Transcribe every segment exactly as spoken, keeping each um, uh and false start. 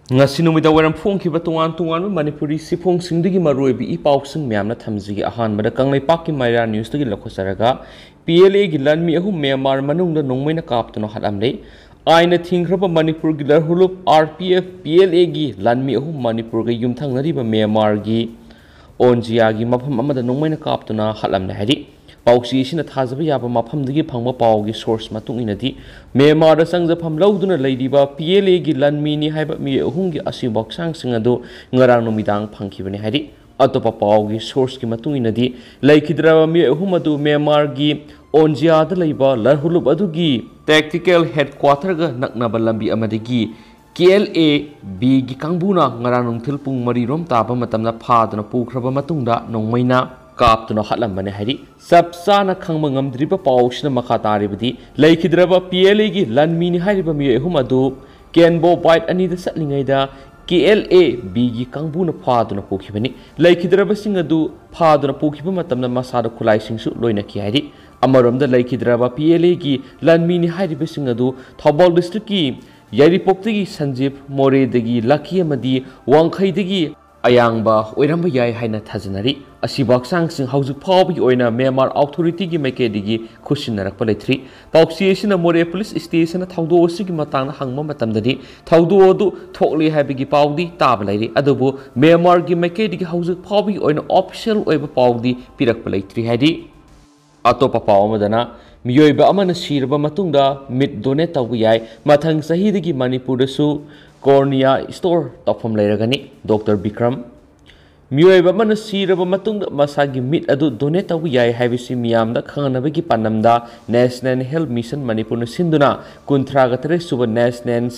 ꯉꯁꯤ ꯅꯨꯃꯤꯗꯥꯡ ꯋꯥꯏꯔꯝ ꯐꯣꯡꯈꯤꯕ ꯇꯣꯉꯥꯟ ꯇꯣꯉꯥꯟꯕ ꯃꯅꯤꯄꯨꯔꯤ ꯁꯤꯐꯣꯡꯁꯤꯡꯗꯒꯤ ꯃꯔꯨꯑꯣꯏꯕ ꯏ ꯄꯥꯎꯁꯤꯡ ꯃꯌꯥꯝꯅ ꯊꯝꯖꯒꯦ꯫ ꯑꯍꯥꯟꯕꯗ ꯀꯪꯂꯩꯄꯥꯛꯀꯤ ꯃꯩꯔꯥ ꯅ꯭ꯌꯨꯁꯇꯒꯤ ꯂꯧꯈꯠꯆꯔꯒ, ꯄꯤ ꯑꯦꯜ ꯑꯦꯒꯤ ꯂꯥꯟꯃꯤ ꯑꯍꯨꯝ ꯃ꯭ꯌꯥꯟꯃꯥꯔ ꯃꯅꯨꯡꯗ ꯅꯣꯡꯃꯩꯅ ꯀꯥꯞꯇꯨꯅ ꯍꯥꯠꯂꯝꯂꯦ꯫ ꯑꯥꯏꯟꯅ ꯊꯤꯡꯈ꯭ꯔꯕ ꯃꯅꯤꯄꯨꯔꯒꯤ ꯂꯔꯍꯨꯂꯨꯞ R P F P L ꯑꯦꯒꯤ ꯂꯥꯟꯃꯤ ꯑꯍꯨꯝ ꯃꯅꯤꯄꯨꯔꯒ ꯌꯨꯝꯊꯪꯅꯔꯤꯕ ꯃ꯭ꯌꯥꯟꯃꯥꯔꯒꯤ ꯑꯣꯟꯖꯤꯌꯥꯒꯤ ꯃꯐꯝ ꯑꯃꯗ ꯅꯣꯡꯃꯩꯅ ꯀꯥꯞꯇꯨꯅ ꯍꯥꯠꯂꯝꯂꯦ ꯍꯥꯏꯔꯤ꯫ ꯄꯥꯎꯆꯦ ꯑꯁꯤꯅ ꯊꯥꯖꯕ ꯌꯥꯕ ꯃꯐꯝꯗꯒꯤ ꯐꯪꯕ ꯄꯥꯎꯒꯤ ꯁꯣꯔꯁ ꯃꯇꯨꯡ ꯏꯟꯅꯗꯤ, ꯃ꯭ꯌꯥꯟꯃꯥꯔꯗ ꯆꯪꯖꯐꯝ ꯂꯧꯗꯨꯅ ꯂꯩꯔꯤꯕ ꯄꯤ ꯑꯦꯜ ꯑꯦꯒꯤ ꯂꯥꯟꯃꯤꯅꯤ ꯍꯥꯏꯕ ꯃꯤꯑꯣꯏ ꯑꯍꯨꯝꯒꯤ ꯑꯁꯤꯕ ꯍꯛꯆꯥꯡꯁꯤꯡ ꯑꯗꯨ ꯉꯔꯥꯡ ꯅꯨꯃꯤꯗꯥꯡ ꯐꯪꯈꯤꯕꯅꯤ ꯍꯥꯏꯔꯤ꯫ ꯑꯇꯣꯞꯄ ꯄꯥꯎꯒꯤ ꯁꯣꯔꯁꯀꯤ ꯃꯇꯨꯡ ꯏꯟꯅꯗꯤ, ꯂꯩꯈꯤꯗ꯭ꯔꯕ ꯃꯤꯑꯣꯏ ꯑꯍꯨꯝ ꯑꯗꯨ ꯃ꯭ꯌꯥꯟꯃꯥꯔꯒꯤ ꯑꯣꯟꯖꯤꯌꯥꯗ ꯂꯩꯕ ꯂꯔꯍꯨꯂꯨꯞ ꯑꯗꯨꯒꯤ ꯇꯦꯛꯇꯤꯀꯦꯜ ꯍꯦꯗꯀ꯭ꯋꯥꯇꯔꯒ ꯅꯛꯅꯕ ꯂꯝꯕꯤ ꯑꯃꯗꯒꯤ ꯀꯦ ꯑꯦꯜ ꯑꯦ ꯕꯤꯒꯤ ꯀꯥꯡꯕꯨꯅ ꯉꯔꯥꯡ ꯅꯨꯡꯊꯤꯜ ꯄꯨꯡ ꯃꯔꯤ ꯔꯣꯝ ꯇꯥꯕ ꯃꯇꯝꯗ ꯐꯥꯗꯨꯅ ꯄꯨꯈ꯭ꯔꯕ ꯃꯇꯨꯡꯗ ꯅꯣꯡꯃꯩꯅ ꯀꯥꯞꯇꯨꯅ ꯍꯥꯠꯂꯝꯕꯅꯤ ꯍꯥꯏꯔꯤ꯫ ꯆꯞ ꯆꯥꯅ ꯈꯪꯕ ꯉꯝꯗ꯭ꯔꯤꯕ ꯄꯥꯎꯁꯤꯅ ꯃꯈꯥ ꯇꯥꯔꯤꯕꯗꯤ, ꯂꯩꯈꯤꯗ꯭ꯔꯕ ꯄꯤ ꯑꯦꯜ ꯑꯦꯒꯤ ꯂꯥꯟꯃꯤꯅꯤ ꯍꯥꯏꯔꯤꯕ ꯃꯤꯑꯣꯏ ꯑꯍꯨꯝ ꯑꯗꯨ ꯀꯦꯟꯕꯣ ꯕꯥꯏꯠ ꯑꯅꯤꯗ ꯆꯠꯂꯤꯉꯩꯗ ꯀꯦ ꯑꯦꯜ ꯑꯦ ꯕꯤꯒꯤ ꯀꯥꯡꯕꯨꯅ ꯐꯥꯗꯨꯅ ꯄꯨꯈꯤꯕꯅꯤ꯫ ꯂꯩꯈꯤꯗ꯭ꯔꯕꯁꯤꯡ ꯑꯗꯨ ꯐꯥꯗꯨꯅ ꯄꯨꯈꯤꯕ ꯃꯇꯝꯗ ꯃꯁꯥꯗ ꯈꯨꯠꯂꯥꯏꯁꯤꯡꯁꯨ ꯂꯣꯏꯅꯈꯤ ꯍꯥꯏꯔꯤ꯫ ꯑꯃꯔꯣꯝꯗ, ꯂꯩꯈꯤꯗ꯭ꯔꯕ ꯄꯤ ꯑꯦꯜ ꯑꯦꯒꯤ ꯂꯥꯟꯃꯤꯅꯤ ꯍꯥꯏꯔꯤꯕꯁꯤꯡ ꯑꯗꯨ ꯊꯧꯕꯥꯜ ꯗꯤꯁꯇ꯭ꯔꯤꯛꯀꯤ ꯌꯥꯏꯔꯤꯄꯣꯛꯇꯒꯤ ꯁꯟꯖꯤꯞ, ꯃꯣꯔꯦꯗꯒꯤ ꯂꯛꯀꯤ ꯑꯃꯗꯤ ꯋꯥꯡꯈꯩꯗꯒꯤ ꯑꯌꯥꯡꯕ ꯑꯣꯏꯔꯝꯕ ꯌꯥꯏ ꯍꯥꯏꯅ ꯊꯥꯖꯅꯔꯤ꯫ ꯑꯁꯤꯕ ꯍꯛꯆꯥꯡꯁꯤꯡ ꯍꯧꯖꯤꯛ ꯐꯥꯎꯕꯒꯤ ꯑꯣꯏꯅ ꯃ꯭ꯌꯥꯟꯃꯥꯔ ꯑꯣꯊꯣꯔꯤꯇꯤꯒꯤ ꯃꯥꯏꯀꯩꯗꯒꯤ ꯈꯨꯠꯁꯤꯟꯅꯔꯛꯄ ꯂꯩꯇ꯭ꯔꯤ꯫ ꯄꯥꯎꯆꯦ ꯑꯁꯤꯅ ꯃꯣꯔꯦ ꯄꯨꯂꯤꯁ ꯁ꯭ꯇꯦꯁꯟꯗ ꯊꯧꯗꯣꯛ ꯑꯁꯤꯒꯤ ꯃꯇꯥꯡꯗ ꯍꯪꯕ ꯃꯇꯝꯗꯗꯤ, ꯊꯧꯗꯣꯛ ꯑꯗꯨ ꯊꯣꯛꯂꯦ ꯍꯥꯏꯕꯒꯤ ꯄꯥꯎꯗꯤ ꯇꯥꯕ ꯂꯩꯔꯤ, ꯑꯗꯨꯕꯨ ꯃ꯭ꯌꯥꯟꯃꯥꯔꯒꯤ ꯃꯥꯏꯀꯩꯗꯒꯤ ꯍꯧꯖꯤꯛ ꯐꯥꯎꯕꯒꯤ ꯑꯣꯏꯅ ꯑꯣꯐꯤꯁꯤꯌꯦꯜ ꯑꯣꯏꯕ ꯄꯥꯎꯗꯤ ꯄꯤꯔꯛꯄ ꯂꯩꯇ꯭ꯔꯤ ꯍꯥꯏꯔꯤ꯫ ꯑꯇꯣꯞꯄ ꯄꯥꯎ ꯑꯃꯗꯅ, ꯃꯤꯑꯣꯏꯕ ꯑꯃꯅ ꯁꯤꯔꯕ ꯃꯇꯨꯡꯗ ꯃꯤꯠ ꯗꯣꯅꯦꯠ ꯇꯧꯕ ꯌꯥꯏ꯫ ꯃꯊꯪ ꯆꯍꯤꯗꯒꯤ ꯃꯅꯤꯄꯨꯔꯗꯁꯨ ꯀꯣꯔꯅꯤꯌꯥ ꯁ꯭ꯇꯣꯔ ꯇꯧꯐꯝ ꯂꯩꯔꯒꯅꯤ꯫ ꯗꯣꯛꯇꯔ ꯕꯤꯀ꯭ꯔꯝ꯫ ꯃꯤꯑꯣꯏꯕ ꯑꯃꯅ ꯁꯤꯔꯕ ꯃꯇꯨꯡꯗ ꯃꯁꯥꯒꯤ ꯃꯤꯠ ꯑꯗꯨ ꯗꯣꯅꯦꯠ ꯇꯧꯕ ꯌꯥꯏ ꯍꯥꯏꯕꯁꯤ ꯃꯤꯌꯥꯝꯗ ꯈꯪꯍꯟꯅꯕꯒꯤ ꯄꯥꯟꯗꯝꯗ National Health Mission ꯃꯅꯤꯄꯨꯔꯅ ꯁꯤꯟꯗꯨꯅ ꯀꯨꯟꯊ꯭ꯔꯥꯒ ꯇꯔꯦꯠ ꯁꯨꯕ National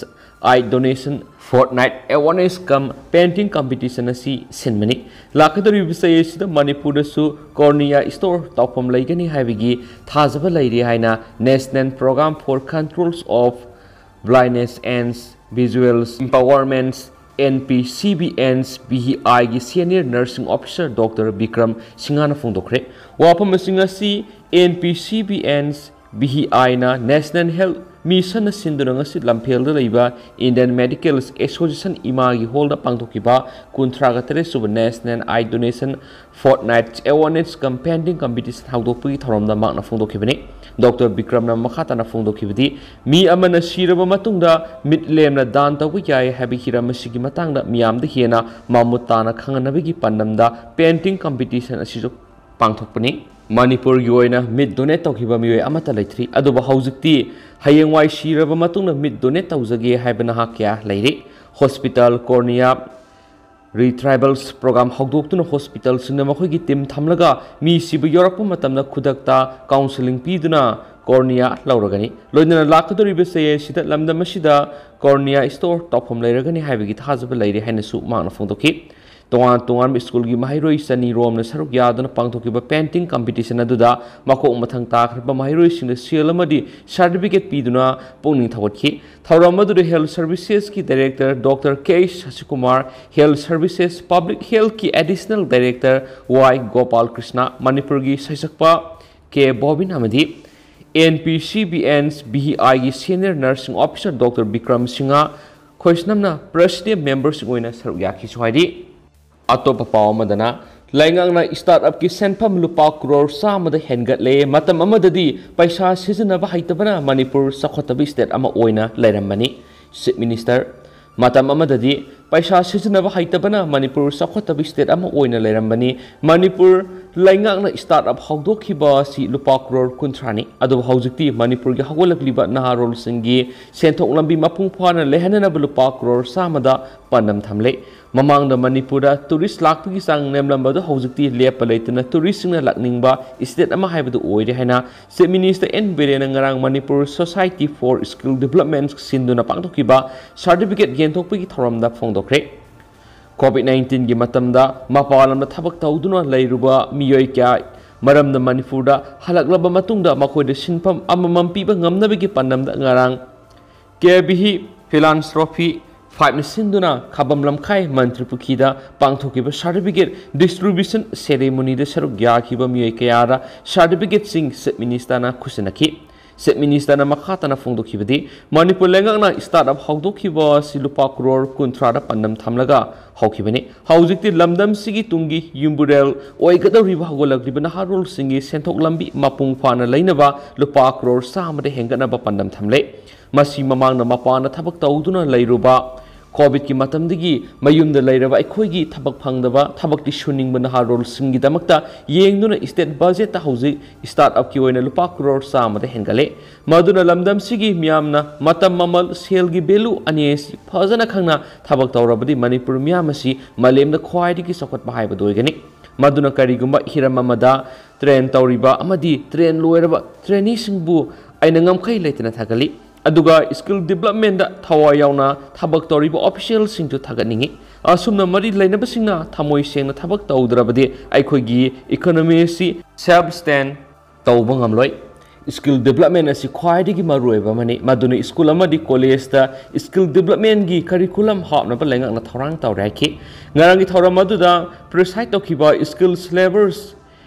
Eye Donation Fortnight Awareness cum Painting Competition ꯑꯁꯤ ꯁꯤꯟꯕꯅꯤ꯫ ꯂꯥꯛꯀꯗꯧꯔꯤꯕ ꯆꯍꯤ ꯑꯁꯤꯗ ꯃꯅꯤꯄꯨꯔꯗꯁꯨ ꯀꯣꯔꯅꯤꯌꯥ ꯁ꯭ꯇꯣꯔ ꯇꯧꯐꯝ ꯂꯩꯒꯅꯤ ꯍꯥꯏꯕꯒꯤ ꯊꯥꯖꯕ ꯂꯩꯔꯤ ꯍꯥꯏꯅ National Program for Controls of Blindness and Visual Impairments, N P C B and B I ꯒꯤ senior nursing officer doctor Bikram ꯁꯤꯡꯍꯅ ꯐꯣꯡꯗꯣꯛꯈ꯭ꯔꯦ꯫ ꯋꯥꯐꯝꯁꯤꯡ ꯑꯁꯤ N P C B and B I ꯅ National Health ꯃꯤꯁꯟꯅ ꯁꯤꯟꯗꯨꯅ ꯉꯁꯤ ꯂꯝꯐꯦꯜꯗ ꯂꯩꯕ Indian Medical Association ꯏꯃꯥꯒꯤ ꯍꯣꯜꯗ ꯄꯥꯡꯊꯣꯛꯈꯤꯕ ꯀꯨꯟꯊ꯭ꯔꯥꯒ ꯇꯔꯦꯠ ꯁꯨꯕ National Eye Donation Fortnight Awareness cum Painting Competition ꯍꯧꯗꯣꯛꯄꯒꯤ ꯊꯧꯔꯝꯗ ꯃꯍꯥꯛꯅ ꯐꯣꯡꯗꯣꯛꯈꯤꯕꯅꯤ꯫ ꯗꯣꯛꯇꯔ ꯕꯤꯀ꯭ꯔꯝꯅ ꯃꯈꯥ ꯇꯥꯅ ꯐꯣꯡꯗꯣꯛꯈꯤꯕꯗꯤ, ꯃꯤ ꯑꯃꯅ ꯁꯤꯔꯕ ꯃꯇꯨꯡꯗ ꯃꯤꯠ ꯂꯦꯝꯅ ꯗꯥꯟ ꯇꯧꯕ ꯌꯥꯏ ꯍꯥꯏꯕ ꯍꯤꯔꯝ ꯑꯁꯤꯒꯤ ꯃꯇꯥꯡꯗ ꯃꯤꯌꯥꯝꯗ ꯍꯦꯟꯅ ꯃꯃꯨꯠ ꯇꯥꯅ ꯈꯪꯍꯟꯅꯕꯒꯤ ꯄꯥꯟꯗꯝꯗ painting competition ꯑꯁꯤꯁꯨ ꯄꯥꯡꯊꯣꯛꯄꯅꯤ꯫ ꯃꯅꯤꯄꯨꯔꯒꯤ ꯑꯣꯏꯅ ꯃꯤꯠ donate ꯇꯧꯈꯤꯕ ꯃꯤꯑꯣꯏ ꯑꯃꯠꯇ ꯂꯩꯇ꯭ꯔꯤ, ꯑꯗꯨꯕꯨ ꯍꯧꯖꯤꯛꯇꯤ ꯍꯌꯦꯡꯋꯥꯏ ꯁꯤꯔꯕ ꯃꯇꯨꯡꯗ ꯃꯤꯠ donate ꯇꯧꯖꯒꯦ ꯍꯥꯏꯕ ꯅꯍꯥ ꯀꯌꯥ ꯂꯩꯔꯤ꯫ Hospital cornea retrievals program ꯍꯧꯗꯣꯛꯇꯨꯅ hospitalꯁꯤꯡꯅ ꯃꯈꯣꯏꯒꯤ team ꯊꯝꯂꯒ ꯃꯤ ꯁꯤꯕ ꯌꯥꯎꯔꯛꯄ ꯃꯇꯝꯗ ꯈꯨꯗꯛꯇ counselling ꯄꯤꯗꯨꯅ cornea ꯂꯧꯔꯒꯅꯤ꯫ ꯂꯣꯏꯅꯅ ꯂꯥꯛꯀꯗꯧꯔꯤꯕ ꯆꯌꯦꯠꯁꯤꯗ ꯂꯝꯗꯝ ꯑꯁꯤꯗ cornea store ꯇꯧꯐꯝ ꯂꯩꯔꯒꯅꯤ ꯍꯥꯏꯕꯒꯤ ꯊꯥꯖꯕ ꯂꯩꯔꯦ ꯍꯥꯏꯅꯁꯨ ꯃꯍꯥꯛꯅ ꯐꯣꯡꯗꯣꯛꯈꯤ꯫ ꯇꯣꯉꯥꯟ ꯇꯣꯉꯥꯟꯕ ꯁ꯭ꯀꯨꯜꯒꯤ ꯃꯍꯩꯔꯣꯏ ꯆꯅꯤ ꯔꯣꯝꯅ ꯁꯔꯨꯛ ꯌꯥꯗꯨꯅ ꯄꯥꯡꯊꯣꯛꯈꯤꯕ painting competition ꯑꯗꯨꯗ ꯃꯀꯣꯛ ꯃꯊꯪ ꯇꯥꯈ꯭ꯔꯕ ꯃꯍꯩꯔꯣꯏꯁꯤꯡꯗ ꯁꯦꯜ ꯑꯃꯗꯤ certificate ꯄꯤꯗꯨꯅ ꯄꯨꯛꯅꯤꯡ ꯊꯧꯒꯠꯈꯤ꯫ ꯊꯧꯔꯝ ꯑꯗꯨꯗ Health Servicesꯀꯤ Director Doctor K Sasikumar, Health Services Public Healthꯀꯤ Additional Director Y Gopal Krishna, ꯃꯅꯤꯄꯨꯔꯒꯤ ꯁꯩꯁꯛꯄ ꯀꯦ ꯕꯣꯕꯤꯟ ꯑꯃꯗꯤ NPCB and BHIꯒꯤ Senior Nursing Officer Doctor Bikram Singha, ꯈꯣꯏꯁꯅꯝꯅ president memberꯁꯤꯡ ꯑꯣꯏꯅ ꯁꯔꯨꯛ ꯌꯥꯈꯤꯁꯨ ꯍꯥꯏꯔꯤ꯫ ꯑꯇꯣꯞꯄ ꯄꯥꯎ ꯑꯃꯗꯅ, ꯂꯩꯉꯥꯛꯅ startupꯀꯤ ꯁꯦꯟꯐꯝ ꯂꯨꯄꯥ ꯀ꯭ꯔꯣꯔ ꯆꯥꯝꯃꯗ ꯍꯦꯟꯒꯠꯂꯦ꯫ ꯃꯇꯝ ꯑꯃꯗꯗꯤ ꯄꯩꯁꯥ ꯁꯤꯖꯤꯟꯅꯕ ꯍꯩꯇꯕꯅ ꯃꯅꯤꯄꯨꯔ ꯆꯥꯎꯈꯠꯇꯕ state ꯑꯃ ꯑꯣꯏꯅ ꯂꯩꯔꯝꯕꯅꯤ꯫ Chief Minister, ꯃꯇꯝ ꯑꯃꯗꯗꯤ ꯄꯩꯁꯥ ꯁꯤꯖꯤꯟꯅꯕ ꯍꯩꯇꯕꯅ ꯃꯅꯤꯄꯨꯔ ꯆꯥꯎꯈꯠꯇꯕ state ꯑꯃ ꯑꯣꯏꯅ ꯂꯩꯔꯝꯕꯅꯤ꯫ ꯃꯅꯤꯄꯨꯔ ꯂꯩꯉꯥꯛꯅ startup ꯍꯧꯗꯣꯛꯈꯤꯕ ꯑꯁꯤ ꯂꯨꯄꯥ ꯀ꯭ꯔꯣꯔ ꯀꯨꯟꯊ꯭ꯔꯥꯅꯤ꯫ ꯑꯗꯨꯕꯨ ꯍꯧꯖꯤꯛꯇꯤ ꯃꯅꯤꯄꯨꯔꯒꯤ ꯍꯧꯒꯠꯂꯛꯂꯤꯕ ꯅꯍꯥꯔꯣꯜꯁꯤꯡꯒꯤ ꯁꯦꯟꯊꯣꯛ ꯂꯝꯕꯤ ꯃꯄꯨꯡ ꯐꯥꯅ ꯂꯩꯍꯟꯅꯅꯕ ꯂꯨꯄꯥ ꯀ꯭ꯔꯣꯔ ꯆꯥꯝꯃꯗ ꯄꯥꯟꯗꯝ ꯊꯝꯂꯦ꯫ ꯃꯃꯥꯡꯗ ꯃꯅꯤꯄꯨꯔꯗ tourist ꯂꯥꯛꯄꯒꯤ ꯆꯥꯡ ꯅꯦꯝꯂꯝꯕꯗꯨ ꯍꯧꯖꯤꯛꯇꯤ ꯂꯦꯞꯄ ꯂꯩꯇꯅ touristꯁꯤꯡꯅ ꯂꯥꯛꯅꯤꯡꯕ state ꯑꯃ ꯍꯥꯏꯕꯗꯨ ꯑꯣꯏꯔꯦ ꯍꯥꯏꯅ Chief Minister N ꯕꯤꯔꯦꯟꯅ ꯉꯔꯥꯡ Manipur Society for Skill Development ꯁꯤꯟꯗꯨꯅ ꯄꯥꯡꯊꯣꯛꯈꯤꯕ certificate ꯌꯦꯟꯊꯣꯛꯄꯒꯤ ꯊꯧꯔꯝꯗ ꯐꯣꯡꯗꯣꯛꯈ꯭ꯔꯦ꯫ COVID nineteenꯒꯤ ꯃꯇꯝꯗ ꯃꯄꯥꯟ ꯂꯝꯗ ꯊꯕꯛ ꯇꯧꯗꯨꯅ ꯂꯩꯔꯨꯕ ꯃꯤꯑꯣꯏ ꯀꯌꯥ ꯃꯔꯝꯅ ꯃꯅꯤꯄꯨꯔꯗ ꯍꯜꯂꯛꯂꯕ ꯃꯇꯨꯡꯗ ꯃꯈꯣꯏꯗ ꯁꯤꯟꯐꯝ ꯑꯃꯃꯝ ꯄꯤꯕ ꯉꯝꯅꯕꯒꯤ ꯄꯥꯟꯗꯝꯗ ꯉꯔꯥꯡ ꯀꯦ ꯕꯤꯍꯤ Philanthropy Fiveꯅ ꯁꯤꯟꯗꯨꯅ ꯈꯥꯕꯝ ꯂꯝꯈꯥꯏ ꯃꯟꯇ꯭ꯔꯤ ꯄꯨꯈ꯭ꯔꯤꯗ ꯄꯥꯡꯊꯣꯛꯈꯤꯕ certificate distribution ceremonyꯗ ꯁꯔꯨꯛ ꯌꯥꯈꯤꯕ ꯃꯤꯑꯣꯏ ꯀꯌꯥꯗ certificateꯁꯤꯡ Chief Ministerꯅ ꯈꯨꯠꯁꯤꯟꯅꯈꯤ꯫ Chief Ministerꯅ ꯃꯈꯥ ꯇꯥꯅ ꯐꯣꯡꯗꯣꯛꯈꯤꯕꯗꯤ, ꯃꯅꯤꯄꯨꯔ ꯂꯩꯉꯥꯛꯅ startup ꯍꯧꯗꯣꯛꯈꯤꯕ ꯑꯁꯤ ꯂꯨꯄꯥ ꯀ꯭ꯔꯣꯔ ꯀꯨꯟꯊ꯭ꯔꯥꯗ ꯄꯥꯟꯗꯝ ꯊꯝꯂꯒ ꯍꯧꯈꯤꯕꯅꯤ꯫ ꯍꯧꯖꯤꯛꯇꯤ ꯂꯝꯗꯝꯁꯤꯒꯤ ꯇꯨꯡꯒꯤ ꯌꯨꯝꯕꯨꯔꯦꯜ ꯑꯣꯏꯒꯗꯧꯔꯤꯕ ꯍꯧꯒꯠꯂꯛꯂꯤꯕ ꯅꯍꯥꯔꯣꯜꯁꯤꯡꯒꯤ ꯁꯦꯟꯊꯣꯛ ꯂꯝꯕꯤ ꯃꯄꯨꯡ ꯐꯥꯅ ꯂꯩꯅꯕ ꯂꯨꯄꯥ ꯀ꯭ꯔꯣꯔ ꯆꯥꯝꯃꯗ ꯍꯦꯟꯒꯠꯅꯕ ꯄꯥꯟꯗꯝ ꯊꯝꯂꯦ꯫ ꯃꯁꯤ ꯃꯃꯥꯡꯗ ꯃꯄꯥꯟꯗ ꯊꯕꯛ ꯇꯧꯗꯨꯅ ꯂꯩꯔꯨꯕ, ꯀꯣꯚꯤꯗꯀꯤ ꯃꯇꯝꯗꯒꯤ ꯃꯌꯨꯝꯗ ꯂꯩꯔꯕ ꯑꯩꯈꯣꯏꯒꯤ ꯊꯕꯛ ꯐꯪꯗꯕ, ꯊꯕꯛꯇꯤ ꯁꯨꯅꯤꯡꯕ ꯅꯍꯥꯔꯣꯜꯁꯤꯡꯒꯤꯗꯃꯛꯇ ꯌꯦꯡꯗꯨꯅ state budgetꯇ ꯍꯧꯖꯤꯛ startupꯀꯤ ꯑꯣꯏꯅ ꯂꯨꯄꯥ ꯀ꯭ꯔꯣꯔ ꯆꯥꯝꯃꯗ ꯍꯦꯟꯒꯠꯂꯦ꯫ ꯃꯗꯨꯅ ꯂꯝꯗꯝꯁꯤꯒꯤ ꯃꯤꯌꯥꯝꯅ ꯃꯇꯝ, ꯃꯃꯜ, ꯁꯦꯜꯒꯤ value ꯑꯅꯤ ꯑꯁꯤ ꯐꯖꯅ ꯈꯪꯅ ꯊꯕꯛ ꯇꯧꯔꯕꯗꯤ ꯃꯅꯤꯄꯨꯔ ꯃꯤꯌꯥꯝ ꯑꯁꯤ ꯃꯥꯂꯦꯝꯗ ꯈ꯭ꯋꯥꯏꯗꯒꯤ ꯆꯥꯎꯈꯠꯄ ꯍꯥꯏꯕꯗꯨ ꯑꯣꯏꯒꯅꯤ꯫ ꯃꯗꯨꯅ ꯀꯔꯤꯒꯨꯝꯕ ꯍꯤꯔꯝ ꯑꯃꯗ train ꯇꯧꯔꯤꯕ ꯑꯃꯗꯤ train ꯂꯣꯏꯔꯕ traineeꯁꯤꯡꯕꯨ ꯑꯩꯅ ꯉꯝꯈꯩ ꯂꯩꯇꯅ ꯊꯥꯒꯠꯂꯤ꯫ ꯑꯗꯨꯒ skill developmentꯇ ꯊꯋꯥꯏ ꯌꯥꯎꯅ ꯊꯕꯛ ꯇꯧꯔꯤꯕ officialꯁꯤꯡꯁꯨ ꯊꯥꯒꯠꯅꯤꯡꯏ꯫ ꯑꯁꯨꯝꯅ ꯃꯔꯤ ꯂꯩꯅꯕꯁꯤꯡꯅ ꯊꯃꯣꯏ ꯁꯦꯡꯅ ꯊꯕꯛ ꯇꯧꯗ꯭ꯔꯕꯗꯤ ꯑꯩꯈꯣꯏꯒꯤ economy ꯑꯁꯤ self sustain ꯇꯧꯕ ꯉꯝꯂꯣꯏ꯫ Skill development ꯑꯁꯤ ꯈ꯭ꯋꯥꯏꯗꯒꯤ ꯃꯔꯨꯑꯣꯏꯕ ꯑꯃꯅꯤ꯫ ꯃꯗꯨꯅ school ꯑꯃꯗꯤ collegeꯇ skill developmentꯀꯤ curriculum ꯍꯥꯞꯅꯕ ꯂꯩꯉꯥꯛꯅ ꯊꯧꯔꯥꯡ ꯇꯧꯔꯦ ꯍꯥꯏꯈꯤ꯫ ꯉꯔꯥꯡꯒꯤ ꯊꯧꯔꯝ ꯑꯗꯨꯗ preside ꯇꯧꯈꯤꯕ Skills, Labours,